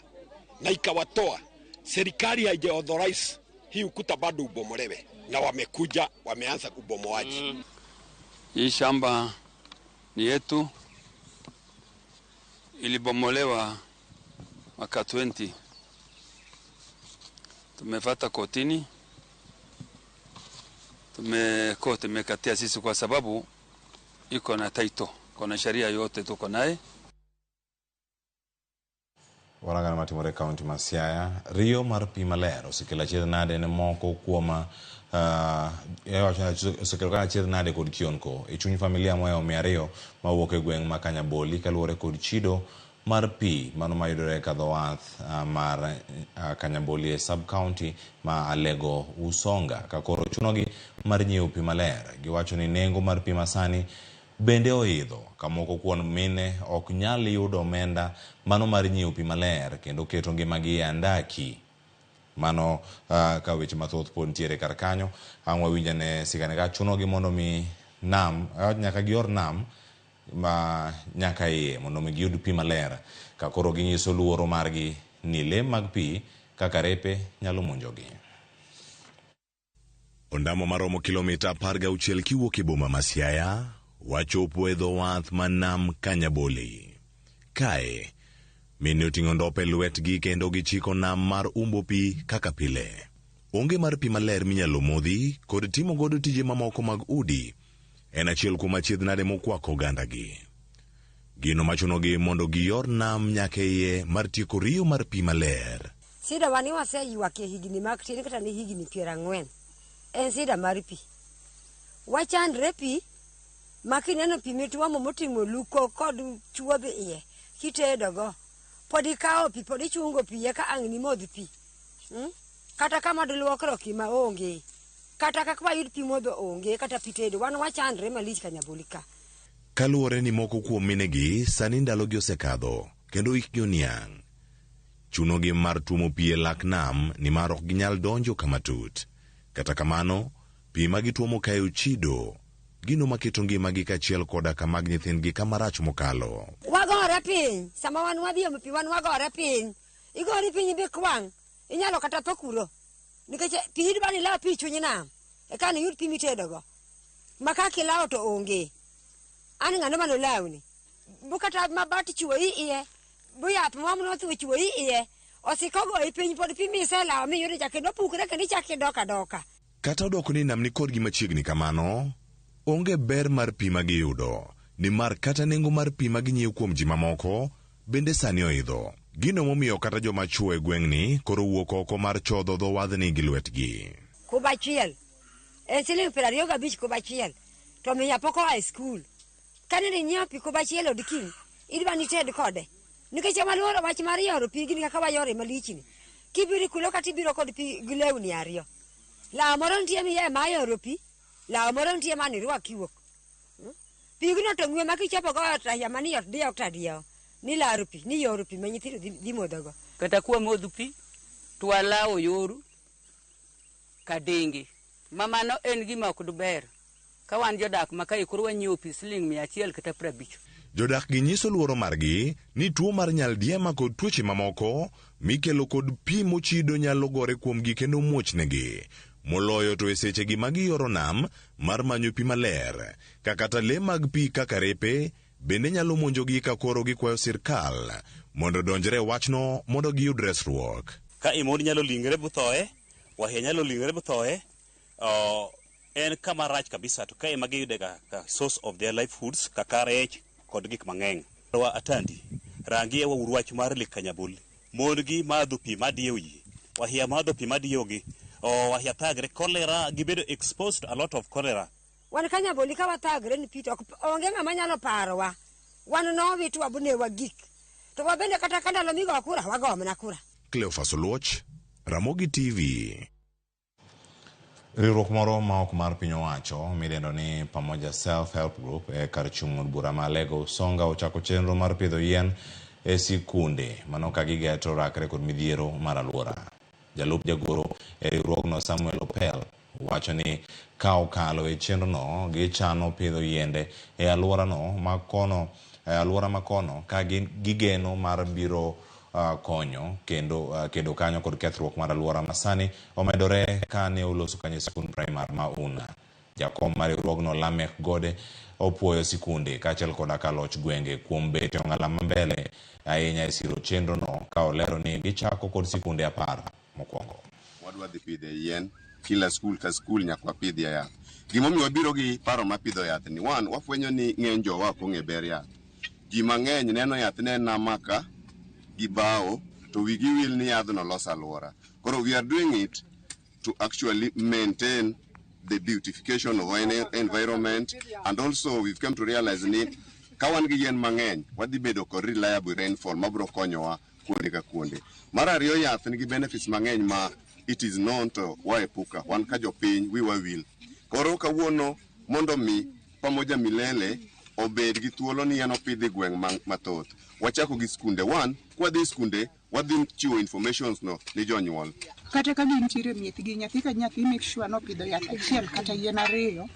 na ikawatoa, serikali haija-authorize hii ukuta bado ubomolewe, na wamekuja wameanza ubomoaji. Hii shamba ni yetu, ilibomolewa mwaka 20. Tumefata kotini, koti imekatia sisi kwa sababu iko na title, kuna sheria yote tuko naye. Warangana matimore e kaunti ma Siaya, riyo mar pi maler osekelo achiedh nade ne moko kuom osekelo kaka achiedh nade kod kionko e chuny familia mohewo 200 mawuok e gweng' ma Kanyaboli kaluwore kod chido mar pi mano mayudore ka dho wath mar Kanyaboli e sub county ma Alego Usonga ka koro chunogi mar nyiewo pi maler. Giwacho ni nengo mar pi masani bende oidho ka moko kuom mine ok nyal yudo omenda mano mar nyiewo pi maler kendo keto ngimagi e andaki. Mano ka weche mathoth pod nitiere kar kanyo, ang' wawinj ane sigana ka chunogi mondo mi nam nyaka gior nam ma nyaka iye mondo mi giyud pi maler ka koro ginyiso luoro margi ni le mag pi kaka repe nyalo monjogi. Ondamo maromo kilomita 16 kiwuok e boma ma Siaya, wachopo e dho wath ma nam Kanyaboli. Kae, mine oting'o ndope lwetgi kendo gichiko nam mar umbo pi kaka pile. Onge mar pi maler minyalo modhi kod timo godo tije mamoko mag udi en achiel kuom achiedh nade mokwako ogandagi. Gino machunogi mondo gior nam nyaka iye mar tieko riyo mar pi maler. Sida wani waseywak e higni mag tin kata ni higni 40 en sida mar pi. Wachandre pi ma kineno pi mitwomo moting'o luko kod chuodho iye kitedogo pod ikawo pi pod ichungo pi eka ang' nimodh pi. Kata kama diluokruok ma onge, kata kaka wayud pi modho onge, kata pi tedo, wan wachandre malich Kanyaboli ka. Kaluwore ni moko kuom minegi sani ndalogi osekadho kendo hikgi oniang'. Chunogi mar tuomo pi e lak nam nimar ok ginyal donjo kama tut. Kata kamano, pi ma gituomo kae ochido, gino maketo ngimagi kaachiel koda ka mag nyithindgi kama rach mokalo. Wagore piny, sama wan wadhi omo pi wan wagore piny. Igori piny bikwang', inyalo kata tho kuro. Nikech pi idwa ni ilaw pi e chuny nam, eka niyud pi mitedogo. Ma kaka ilawo to onge. An ng'ano manolawni? Bu kata mabati chuoyi iye, bu yath mom notho chuoyi iye, osiko goyi piny pod pi miselawo miyudo cha kendo pukre kendo ichako idok adoka. Kata odoko ni nam ni kodgi machiegni kamano, onge ber mar pi ma giyudo, nimar kata nengo mar pi ma ginyiewo kuom ji mamoko bende sani oidho. Gino momiyo kata joma chwo e gweng'ni koro wuok oko mar chodho dho wadhni gi lwetgi. Kuba achiel en siling 25 kuba achiel, to miya pok oa e skul. Kane inyiewo pi kuba achiel od kiny, idwa ni ited kode. Nikech waluoro wach mar yoro pigni kaka wayore malichni. Kibiro kulo kata ibiro kod pi gi lewni ariyo. Law moro nitie miye ma yoro pi, Law moro nitie mane irwak kiwuok. Pigno to ng'we ma kichopo go ot ahiya mani ot diewo kata diewo. Ni laro pi, ni yoro pi ma nyithindo dhi modhogo. Kata kwa modho pi, to walawo yoru kadingi. Ma mano en gima ok ber. Ka wan jodak ma kae koro wanyiewo pi siling 100 kata 50. Jodak gi nyiso luoro margi ni tuo mar nyaldiema kod tuoche mamoko mikelo kod pi mochido nyalo gore kuomgi kendo muochnegi. Moloyo to e sechegi ma giyoro nam mar manyo pi maler, ka kata le mag pi kaka repe bende nyalo monjogi ka koro gikwayo sirkal mondo odonjre e wachno mondo giyud resruok. Ka imond nyalo lingre buthoe, wahia nyalo lingre buthoe, en kama rach kabisa to ka ema giyude ka source of their livelihoods kaka rech kod gik mang'eny. Wa atandi, rangie wa wach mar Lake Kanyaboli. Mon gi madho pi madiewo ji, wahia madho pi madiewo gi, wahia thagre, cholera, gibedo exposed to a lot of cholera. Wan Kanyaboli ka wathagre ni pi to onge ng'ama nyalo parowa. Wan nowitwa bunewa gik. To wabende kata ka ndalo migo kura, wago mana kura. Cleophas Oluoch, Ramogi TV. Riwruok moro ma ok mar piny owacho midendo ni Pamoja Self Help Group e kar chung' od bura ma Alego Usonga ochako chenro mar pidho yien e sikunde mano ka gigeto rakre kod midhiero mar alwora. Jalup jagoro e riwruogno Samuel Opel wacho ni ka okalo e chenrono gichano pidho yiende e alworano makono e alwora makono ka gigeno mar biro konyo kendo kedo kanyo kod kethruok mar alwora masani omedore ka ne oloso kanyo e sikund primar ma Una. Jakom mar riwruogno Lamek Gode opuoyo sikunde kaachiel koda ka loch gwenge kuom bet e ong'ala mambele ahinya e siro chenrono ka olero ni gichako kod sikunde 10 mokwongo. Wadwa dhi pidhe yien kila skul ka skul nyaka wapidhie yath. Gimomiyo wabiro gi paro mar pidho yath ni one, wafwenyo ni ng'eny jowa ok ong'e ber yath. Ji mang'eny neno yath ne en amaka gi bao to wigi wil ni yadhno loso alwora. Koro we are doing it to actually maintain the beautification of our environment, and also we've come to realize ni ka wan gi yien mang'eny wadhi bedo kod reliable rainfall mabiro konyowa kuonde ka kuonde. Mar ariyo, yath nigi benefits mang'eny ma it is known to waepuka wan ka jopiny wiwa wil. Koro kawuono mondo mi Pamoja Milele obed gi thuolo ni yien opidh e gweng' mathoth. Wachako gi skunde. One, kwadhi skunde wadhi chiwo informations no ni jonyuol. Kata ka gintiere miechgi, nyathi ka nyathi make sure nopidho yath achiel kata yien ariyo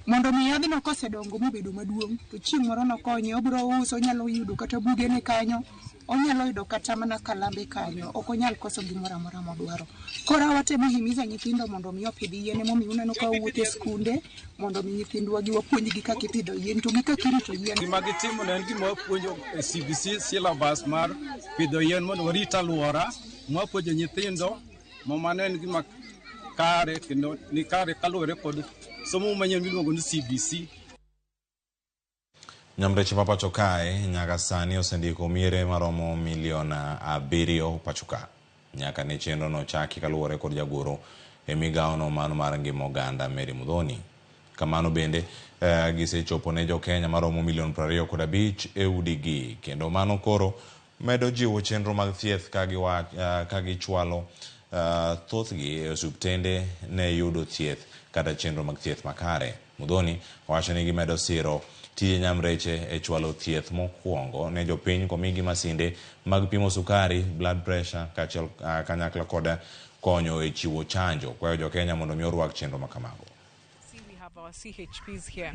mondo mi yadhno kosedongo mobedo maduong' to chieng' moro nokonye, obiro uso, onyalo yudo kata bugene kanyo, onyalo yudo kata mana kalambe kanyo, ok onyal koso gimoro amora modwaro. Koro watemo himiza nyithindo mondo mi opidh yien, emomiyo uneno ka wawuotho e skunde mondo mi nyithindwa gi wapuonjgi kaka ipidho yien to gi kaka irito yien. Gima gitimo ne en gima wapuonjo e CBC syllabus mar pidho yien mondo warit alwora, mwapuonjo nyithindo, ma mano en gima kare kendo ni kare kaluwore kod somo manyien miluongo ni CBC. Nyamreche ma pacho kae nyaka sani osendiko miere maromo milion 7 pacho ka. Nyaka ne chenro no chaki kaluwore kod jagoro e migawono mano mar ngima oganda Mary Muthoni. Kamano bende gisechopo ne jokenya maromo milion 25 e udigi kendo mano koro medo jiwo chenro mag thieth ka gichwalo thothgi e osiptende ne yudo thieth kata chenro mag thieth makare. Muthoni owacho ni gimedo siro tije nyamreche e chwalo thieth mokwongo ne jopiny komigi masinde mag pimo sukari, blood pressure kaachiel kanyakla kod konyo e chiwo chanjo. Kwayo jokenya mondo mi orwak chenro makamago. We have our CHPs here.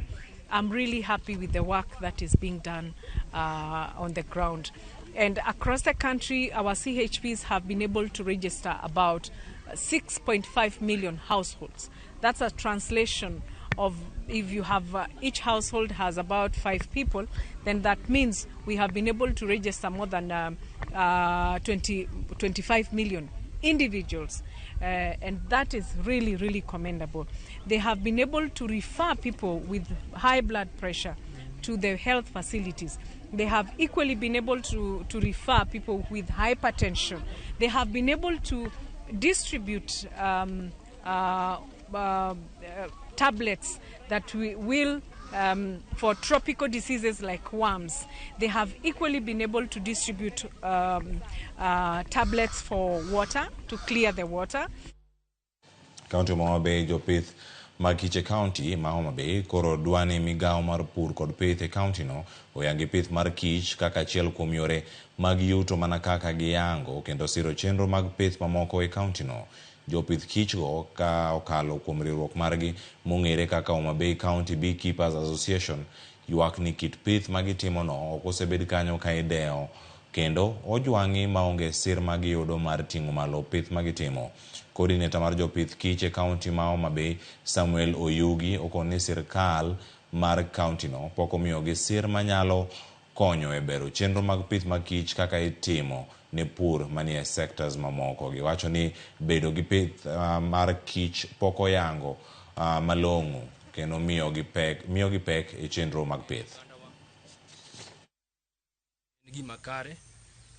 I'm really happy with the work that is being done on the ground. And across the country, our CHPs have been able to register about 6.5 million households. That's a translation of if you have each household has about 5 people, then that means we have been able to register more than 25 million individuals. And that is really, really commendable. They have been able to refer people with high blood pressure to the health facilities. They have equally been able to refer people with hypertension. They have been able to distribute tablets that we will for tropical diseases like worms. They have equally been able to distribute tablets for water, to clear the water. Kaunti ma Homa Bay jopith mag kich e kaunti ma Homa Bay koro dwani migawo mar pur kod pith e kaunti no oyangi pith mar kich kaka achiel kuom yore mag yuto mana kaka giyango kendo siro chenro mag pith mamoko e kaunti no. Jopith kich go ka okalo kuom riwruok margi mong'ere kaka Homa Bay County Beekeepers Association ywak ni kit pith magitimo no ok osebed kanyo ka idewo kendo ojwang'i maonge sir magiyudo mar ting'o malo pith magitimo. Coordinator mar jopith kich e kaunti ma Homa Bay Samuel Oyugi okoni ni sirkal mar kaunti no pok omiyogi sir manyalo konyo e bero chenro mag pith mag kich kaka itimo ne pur manie sectors mamoko. Giwacho ni bedo gi pith mar kich pok oyango malong'o kendo miyogi pek e chenro mag pith. En gima kare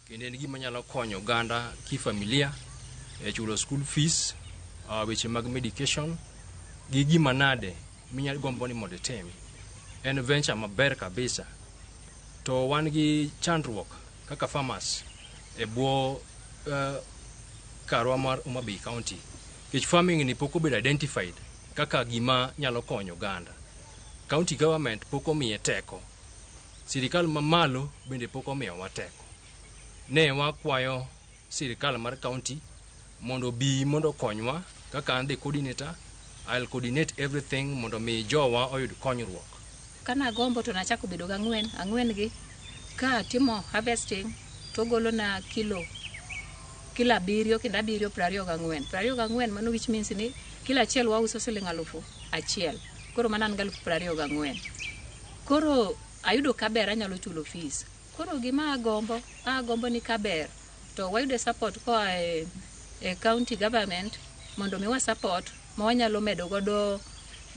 kendo en gima nyalo konyo oganda kifamilia e chulo school fees, weche mag medication gi gima nade minyalo gombo ni mondo itim. En venture maber kabisa. To wan gi chandruok kaka farmers e bwo karwa mar Homa Bay County. Nikech farming ni pok obedo identified kaka gima nyalo konyo oganda. County government pok omiye teko. Sirikal mamalo bende pok omiyowa teko. Ne wakwayo sirikal mar county mondo bi mondo okonywa kaka an the coordinator. I'll coordinate everything mondo mi jowa oyud konyruok. Kana gombo to nachako bedo gang'wen, ang'wen gi ka timo harvesting to golo na kilo 7 kendo 7 24. 24 mano which means ni kilo achiel wauso siling 1,000. Koro mano an 24,000. Koro ayudo kaber anyalo chulo fees. Koro gima agombo ni kaber to wayude support koa e county government mondo miwa support ma wanyalo medo godo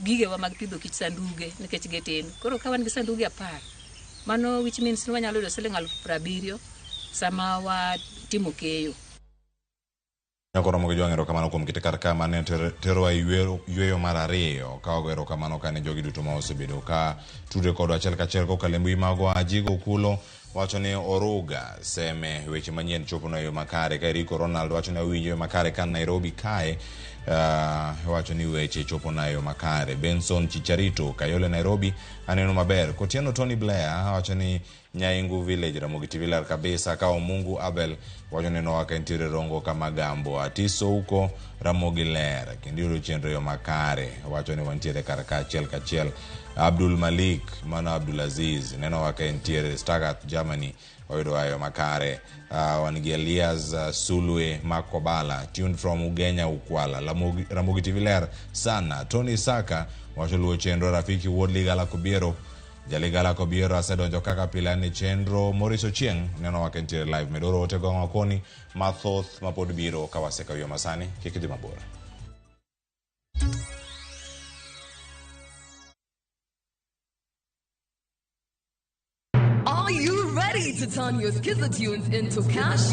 gigewa mag pidho kich sanduge nikech gitin. Koro ka wan gi sanduge 10 mano which means ni wanyalo yudo siling 70,000 sama watimo keyo. Nyakoro mogi jwang' erokamano kuom kite kar ka mane terowa yweyo mar ariyo ka ogo erokamano ka ne jogi duto ma osebedo ka tudre kodwa achiel kachiel kokalo e mbui magwa. Ajigo Kulo wacho ni Oruga seme weche manyien chopo e yo makare. Ka Eriko Ronald wacho ni awinjo yo makare ka Nairobi kae, wacho ni weche chopo na yo makare. Benson Chicharito Kayole Nairobi aneno maber. Kotieno Tony Blair wacho ni Nyaingu Village Ramogi TV ler kabisa. Ka Omungu Abel wacho ni nowa ka entiere Rongo kama Gambo Atiso huko Ramogi ler kendo yudo chenro yo makare wacho ni wantiere kar ka achiel kachiel. Abdul Malik mano Abdul Aziz neno wa ka entiere Stuttgart Germany oyudo ayo makare. Wan gi Elias Sulwe Makobala tuned from Ugenya Ukwala. Ramogi TV ler sana. Tony Saka wacho luwo chenro. Rafiki Wuod Ligala Kobiero Jaligala Kobiero asedonjo kaka pile ni chenro. Maurice Ochieng neno wa ka entiere live. Medoro ote gong'o koni mathoth mapod biro ka wasekawo yo masani. Kik idhi mabor. Are you ready to turn your Skiza tunes into cash?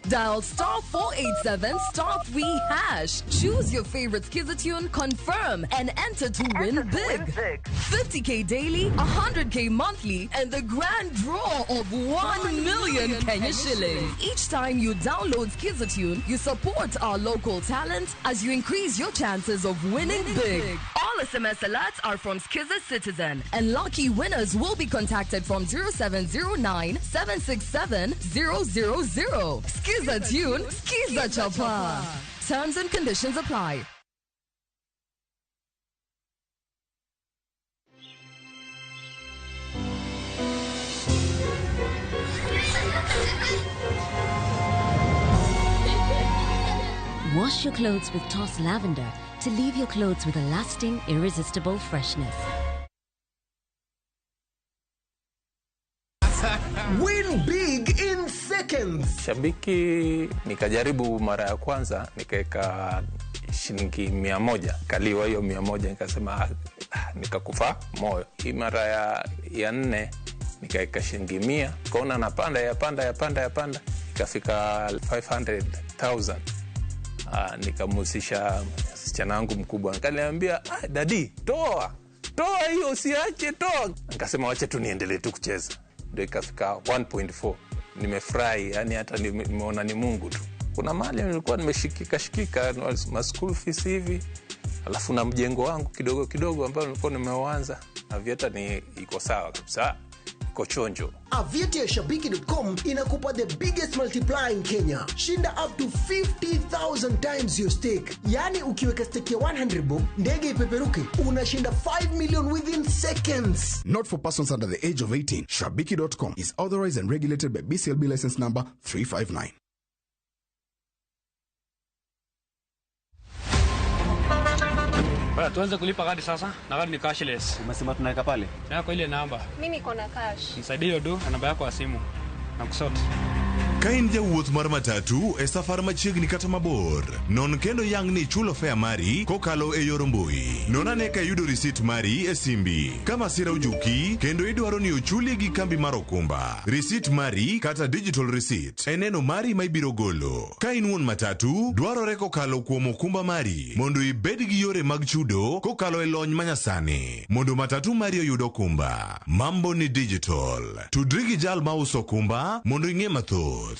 Dial *487*3#. Choose your favorite Skiza tune, confirm, and enter to win big. 50K daily, 100K monthly, and the grand draw of 1 million Kenya shillings. Each time you download Skiza tune, you support our local talent as you increase your chances of winning big. All SMS alerts are from Skiza Citizen, and lucky winners will be contacted from 0709 767 000. Skiza tune, Skiza Chapa. Terms and conditions apply. Wash your clothes with Toss Lavender to leave your clothes with a lasting, irresistible freshness. Win big in seconds. Shabiki nikajaribu mara ya kwanza nikaweka shilingi 100, kaliwa hiyo 100 nikasema nikakufa moyo. Hii mara ya nne nikaweka shilingi 100, kaona napanda yapanda ikafika 500,000. Nikamhusisha msichana wangu mkubwa, nikaniambia daddy toa hiyo usiache toa. Nikasema wacha tu niendelee tu kucheza. Ndio ikafika 1.4. Nimefurahi, yani hata nimeona ni Mungu tu. Kuna mahali nilikuwa nimeshikika ma school fees hivi. Alafu na mjengo wangu kidogo kidogo ambao nilikuwa nimeuanza, Aviator ni iko sawa kabisa, iko chonjo. Aviator ya Shabiki.com inakupa the biggest multiplier in Kenya. Shinda up to 50,000 times your stake. Yaani ukiweka stake ya 100 bob, ndege ipeperuke, unashinda 5 million within seconds. Not for persons under the age of 18. Shabiki.com is authorized and regulated by BCLB license number 359. Bwana, tuanze kulipa gari sasa na gari ni cashless. Umesema tunaweka pale? Yako ile namba. Mimi niko na cash. Nisaidie hiyo do na namba yako ya simu. Na kusort. Ka in jawuoth mar matatu e safar machiegni kata mabor, non kendo yang ni ichulo fare mari kokalo e yor mbui. Non ane ka iyudo risit mari e simbi. Ka masira ojuki kendo idwaro ni ochuli gi kambi mar okumba, risit mari kata digital receipt e neno mari ma ibiro golo. Ka in wuon matatu, dwarore kokalo kuom okumba mari mondo ibed gi yore mag chudo kokalo e lony manyasani mondo matatu mari oyud okumba. Mambo ni digital. Tudri gi jal mauso okumba mondo ing'e mathoth.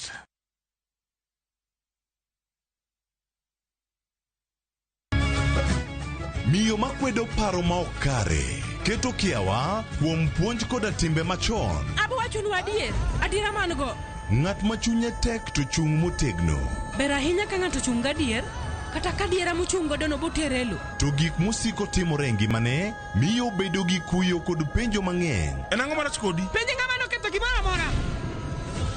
Miyo makwedo paro ma ok kare keto kiawa kuom puonj koda timbe machon. Abo wachonu adier, adiera man go. Ng'at ma chunye tek to chung' motegno. Ber ahinya ka ng'ato chung' gadier, kata ka adiera mochung' godo no botere e lo. To gik mosiko timore e ngimane miyo obedo gi kuyo kod penjo mang'eny. En ang'o marach kodi? Penj ng'ama noketho gimoro amora.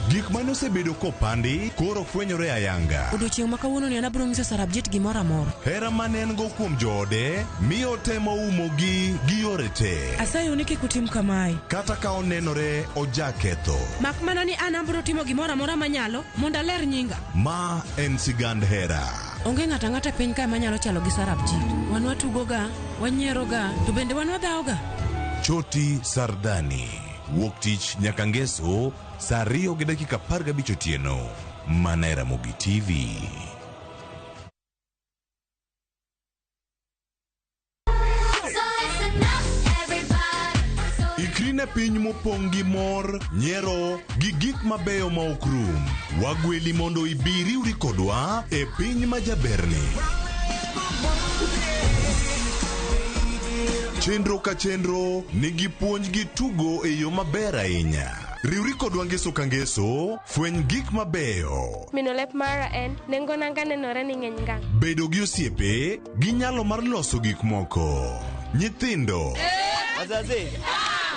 Gik mane osebedo kopandi koro fwenyore ayanga. Odiochieng' ma kawuono ni an abiro nyiso Sarabjit gimoro amora. Hera mane en go kuom joode miyo otemo umogi gi yore te. Asayo ni kik utim kamae. Kata ka onenore ojaketho. Mak mana ni an abiro timo gimoro amora manyalo mondo aler nyinga. Ma en sigand hera. Onge ng'ato ang'ata e piny kae manyalo chalo gi Sarabjit. Wan watugoga, wanyieroga, to bende wan wadhawoga. Choti Sardani. Wuok tich nyaka ngeso saa 2:15 otieno. Mana e Ramogi TV. Ikri ne piny mopong' gi mor, nyiero, gi gik mabeyo ma ok rum. Wagweli mondo ibi riwri kodwa e piny ma jaberni. Chenro ka chenro nigi puonj gi tugo e yo maber ahinya. Riwri kodwa ngeso ka ngeso, fweny gik mabeyo. Mino lep mara en nengo nanga nenore ni ng'eny ngang'. Bedo gi osiepe gi nyalo mar loso gik moko. Nyithindo. Wazazi,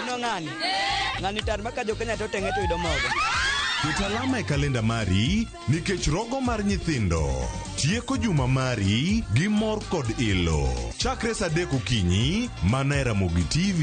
ino ng'ani? Ng'ani tar ma ka jo Kenya to teng'e to yudo mogo. Ket alama e kalenda mari nikech rogo mar nyithindo tieko juma mari gi mor kod ilo. Chakre saa 3 okinyi mana e Ramogi TV.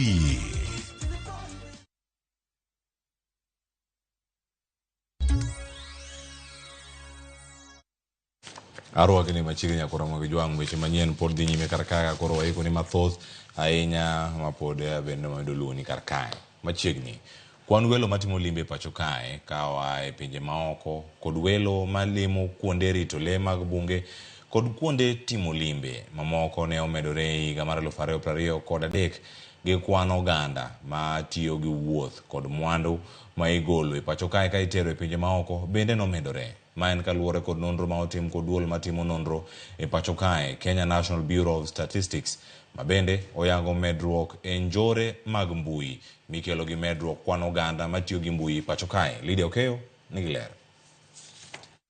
Arwaki ni machiegni nyakora mag jwang' weche manyien pod dhi nyime kar kae koro waiko ni mathoth ahinya ma pod bende wayudo luoni kar kae machiegni. Kwan welo matimo limbe pacho kae ka oa e pinje maoko kod welo malimo kuonde rito lee mag bunge kod kuonde timo limbe mamoko ne omedore e higa mar 2023 gi kwan oganda ma tiyo gi wuoth kod mwandu ma igolo e pacho kae ka itero e pinje maoko bende nomedore. Ma en kaluwore kod nonro ma otim kod duol matimo nonro e pacho kae Kenya National Bureau of Statistics ma bende oyango medruok e njore mag mbui mikelo gi medruok kwan oganda matiyo gi mbui pacho kae. Lydia Okeyo nigi ler.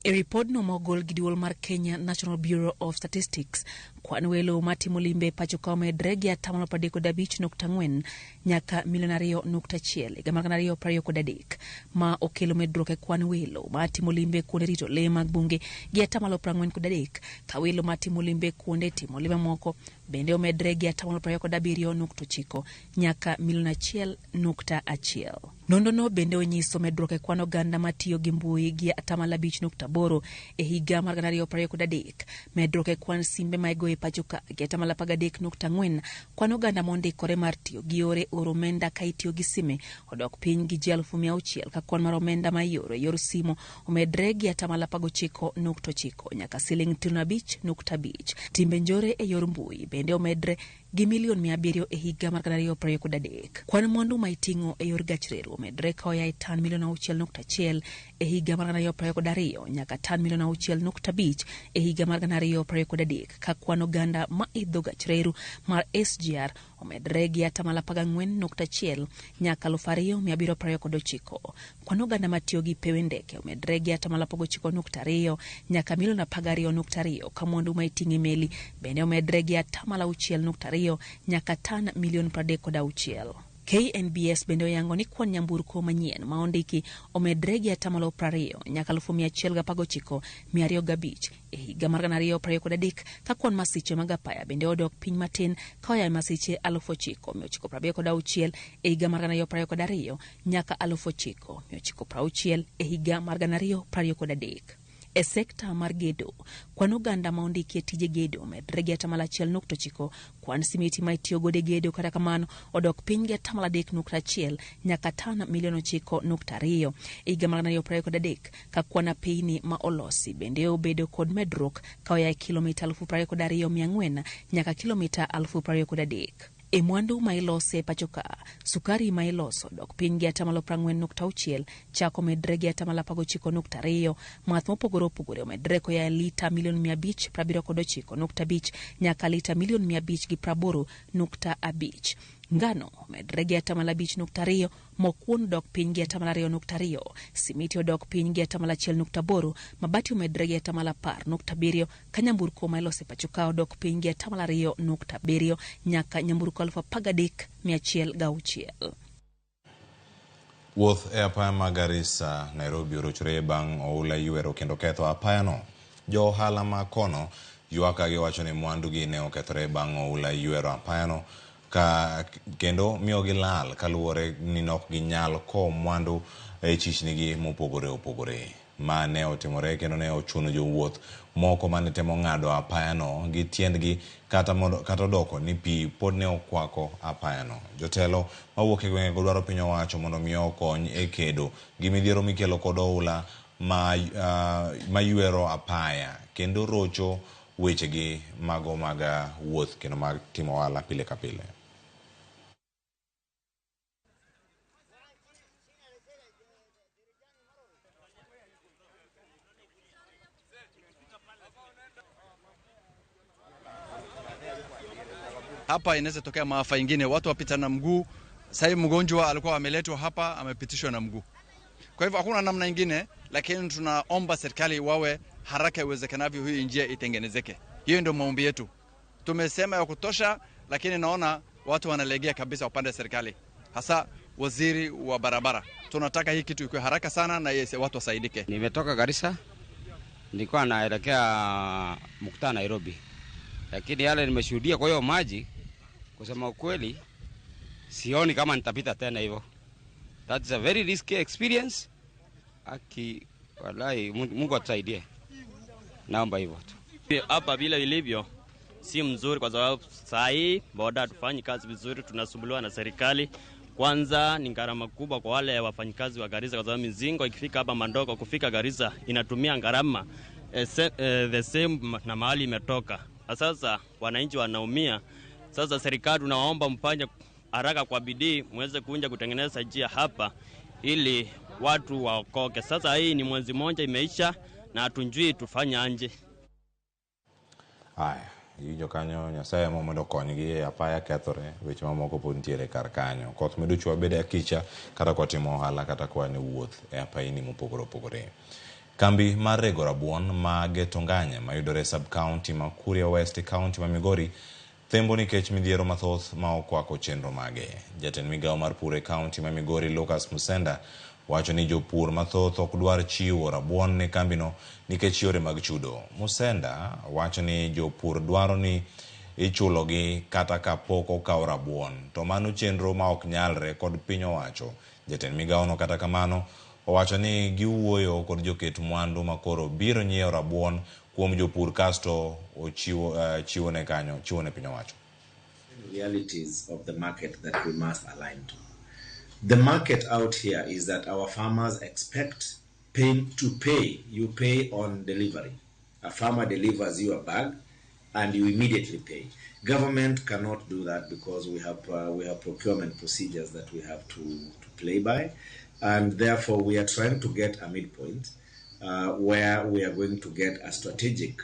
E ripodno ma ogol gi duol mar Kenya National Bureau of Statistics, kwan welo matimo limbe pacho ka omedre gi 35.4 nyaka milion 2.1 higa mar 2023, ma okelo medruok e kwan welo matimo limbe kuonde rito lee mag bunge gi 43, ka welo matimo limbe kuonde timo limbe moko bende omedre gi 27.9 nyaka milion 1.1. Nonrono bende onyiso medruok e kwan oganda matiyo gi mbui gi 5.8 e higa mar 2023, medruok e kwan simbe ma igoyo e pacho ka gi 13.4, kwan oganda mondikore mar tiyo gi yore oro omenda ka itiyo gi sime odok piny gi ji 600,000 ka kwan mar omenda ma ioro e yor simo omedre gi 19.9 nyaka siling trilion 5.5. Timbe njore e yor mbui bende omedre gi milion 700 e higa mar 2023. Kwan mwandu ma iting'o e yor gach reru omedre ka oa e tan milion 6.1 e higa mar 2022 nyaka tan milion 6.5 e higa mar 2023 ka kwan oganda ma idho gach reru mar SGR omedre gi atamalo 14.1 nyaka 2729. Kwan oganda matiyo gi pewe ndeke omedre gi atamalo 19.2 nyaka milion 12.2 ka mwandu ma iting'o e meli bende omedre gi atamalo 6.2 nyaka tan milion 36. KNBS bende oyango ni kwan nyamburko manyien ma ondiki omedre gi atamalo 20 nyaka 119,205 e higa mar 2023 ka kwan masiche mag apaya bende odok piny matin ka oa e masiche 9,976 e higa mar 2022 nyaka 9,960 e higa mar 2023. E sekta mar gedo, kwan oganda ma ondiki e tije gedo omedre gi atamalo 1.9, kwan simiti ma itiyo godo e gedo kata kamano odok piny gi atamalo 3.1 nyaka tan milion 9.2 e higa mar 2023 ka kwan apeyni ma olosi bende obedo kod medruok ka oa e kilomita 22,400 nyaka kilomita 23,000. E mwandu ma ilose e pacho ka, sukari ma iloso dok piny gi atamalo 40.6, chak omedre gi atamalo 19.2, math mopogore opogore omedre koa e lita milion 579.5 nyaka lita milion 580.5. Ngano omedre gi atamalo 5.2, mok kuon odok piny gi atamalo 2.2, simiti odok piny gi atamalo 1.8, mabati omedre gi atamalo 10.7, ka nyamburko ma iloso e pacho ka odok piny gi atamalo 2.7 nyaka nyamburko 13,106. Wuoth e apaya ma Garissa, Nairobi orochore bang' oula ywero kendo ketho apayano. Jo ohala ma kono ywak ka giwacho ni mwandugi ne okethore bang' oula ywero apayano ka kendo miyogi lal kaluwore ni nok ginyal kowo mwandu e chichnigi mopogore opogore. Ma ne otimore kendo ne ochuno jowuoth moko mane temo ng'ado apayano gi tiendgi kata odoko ni pi pod ne okwako apayano. Jotelo mawuok e gwengego dwaro piny owacho mondo mi okony e kedo gi midhiero mikelo kod oula ma ywero apaya kendo rocho wechegi mago mag wuoth kendo mag timo ohala pile ka pile. Hapa inaweza tokea maafa ingine, watu wapita na mguu. Sasa mgonjwa alikuwa ameletwa hapa, amepitishwa na mguu. Kwa hivyo hakuna namna ingine, lakini tunaomba serikali wawe haraka iwezekanavyo hii njia itengenezeke. Hiyo ndio maombi yetu. Tumesema ya kutosha, lakini naona watu wanalegea kabisa upande wa serikali, hasa waziri wa barabara. Tunataka hii kitu ikuwe haraka sana na watu wasaidike. Nimetoka Garissa, nilikuwa naelekea mkutano Nairobi. Lakini yale nimeshuhudia kwa hiyo maji, kusema ukweli, sioni kama nitapita tena hivyo. That's a very risky experience. Aki, walai, Mungu atusaidie. Naomba hivyo tu. Hapa vile ilivyo si mzuri kwa sababu saa hii boda hatufanyi kazi vizuri, tunasumbuliwa na serikali. Kwanza ni gharama kubwa kwa wale wafanyikazi wa Garissa kwa sababu mizingo ikifika hapa Mandoko kufika Garissa inatumia gharama the same na mahali imetoka. Sasa wananchi wanaumia. Sasa serikali tunawaomba mfanye haraka kwa bidii muweze kuja kutengeneza njia hapa ili watu waokoke. Sasa hii ni mwezi mmoja imeisha na hatujui tufanye anje. Haya, iwinjo kanyo Nyasaye mondo okonygi e apaya kethore, weche mamoko pod nitiere kar kanyo. Koth medo chwe bede akicha kata kwa timo ohala kata kwa ne wuoth e apayini mopogore opogore. Kambi mar rego rabuon ma Getonganya mayudore sub-county ma Kuria West, county ma Migori, thembo nikech midhiero mathoth ma okwako chenro mage. Jatend migawo mar pur e county ma Migori, Lucas Musenda, wacho ni jopur mathoth ok dwar chiwo rabuon ne kambino nikech yore mag chudo. Musenda wacho ni jopur dwaro ni ichulogi kata ka pok okaw rabuon, to mano chenro ma ok nyalre kod piny owacho. Jatend migawono kata kamano owacho ni giwuoyo kod joket mwandu makoro biro nyiewo rabuon kuom jopur kasto chiwo ne kanyo, chiwo ne piny owacho. Realities of the market that we must align to. The market out here is that our farmers expect pay to pay. You pay on delivery. A farmer delivers you a bag, and you immediately pay. Government cannot do that because we have procurement procedures that we have to play by, and therefore we are trying to get a midpoint where we are going to get a strategic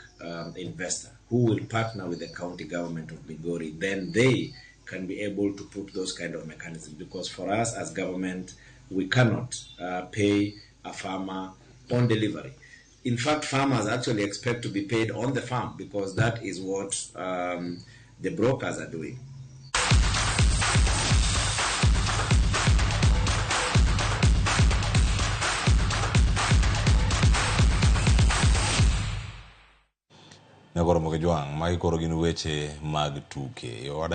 investor who will partner with the county government of Migori. Then they can be able to put those kind of mechanisms, because for us as government, we cannot pay a farmer on delivery. In fact, farmers actually expect to be paid on the farm, because that is what the brokers are doing. Nyakoro Moge Jwang', magi koro gin weche mag tuke.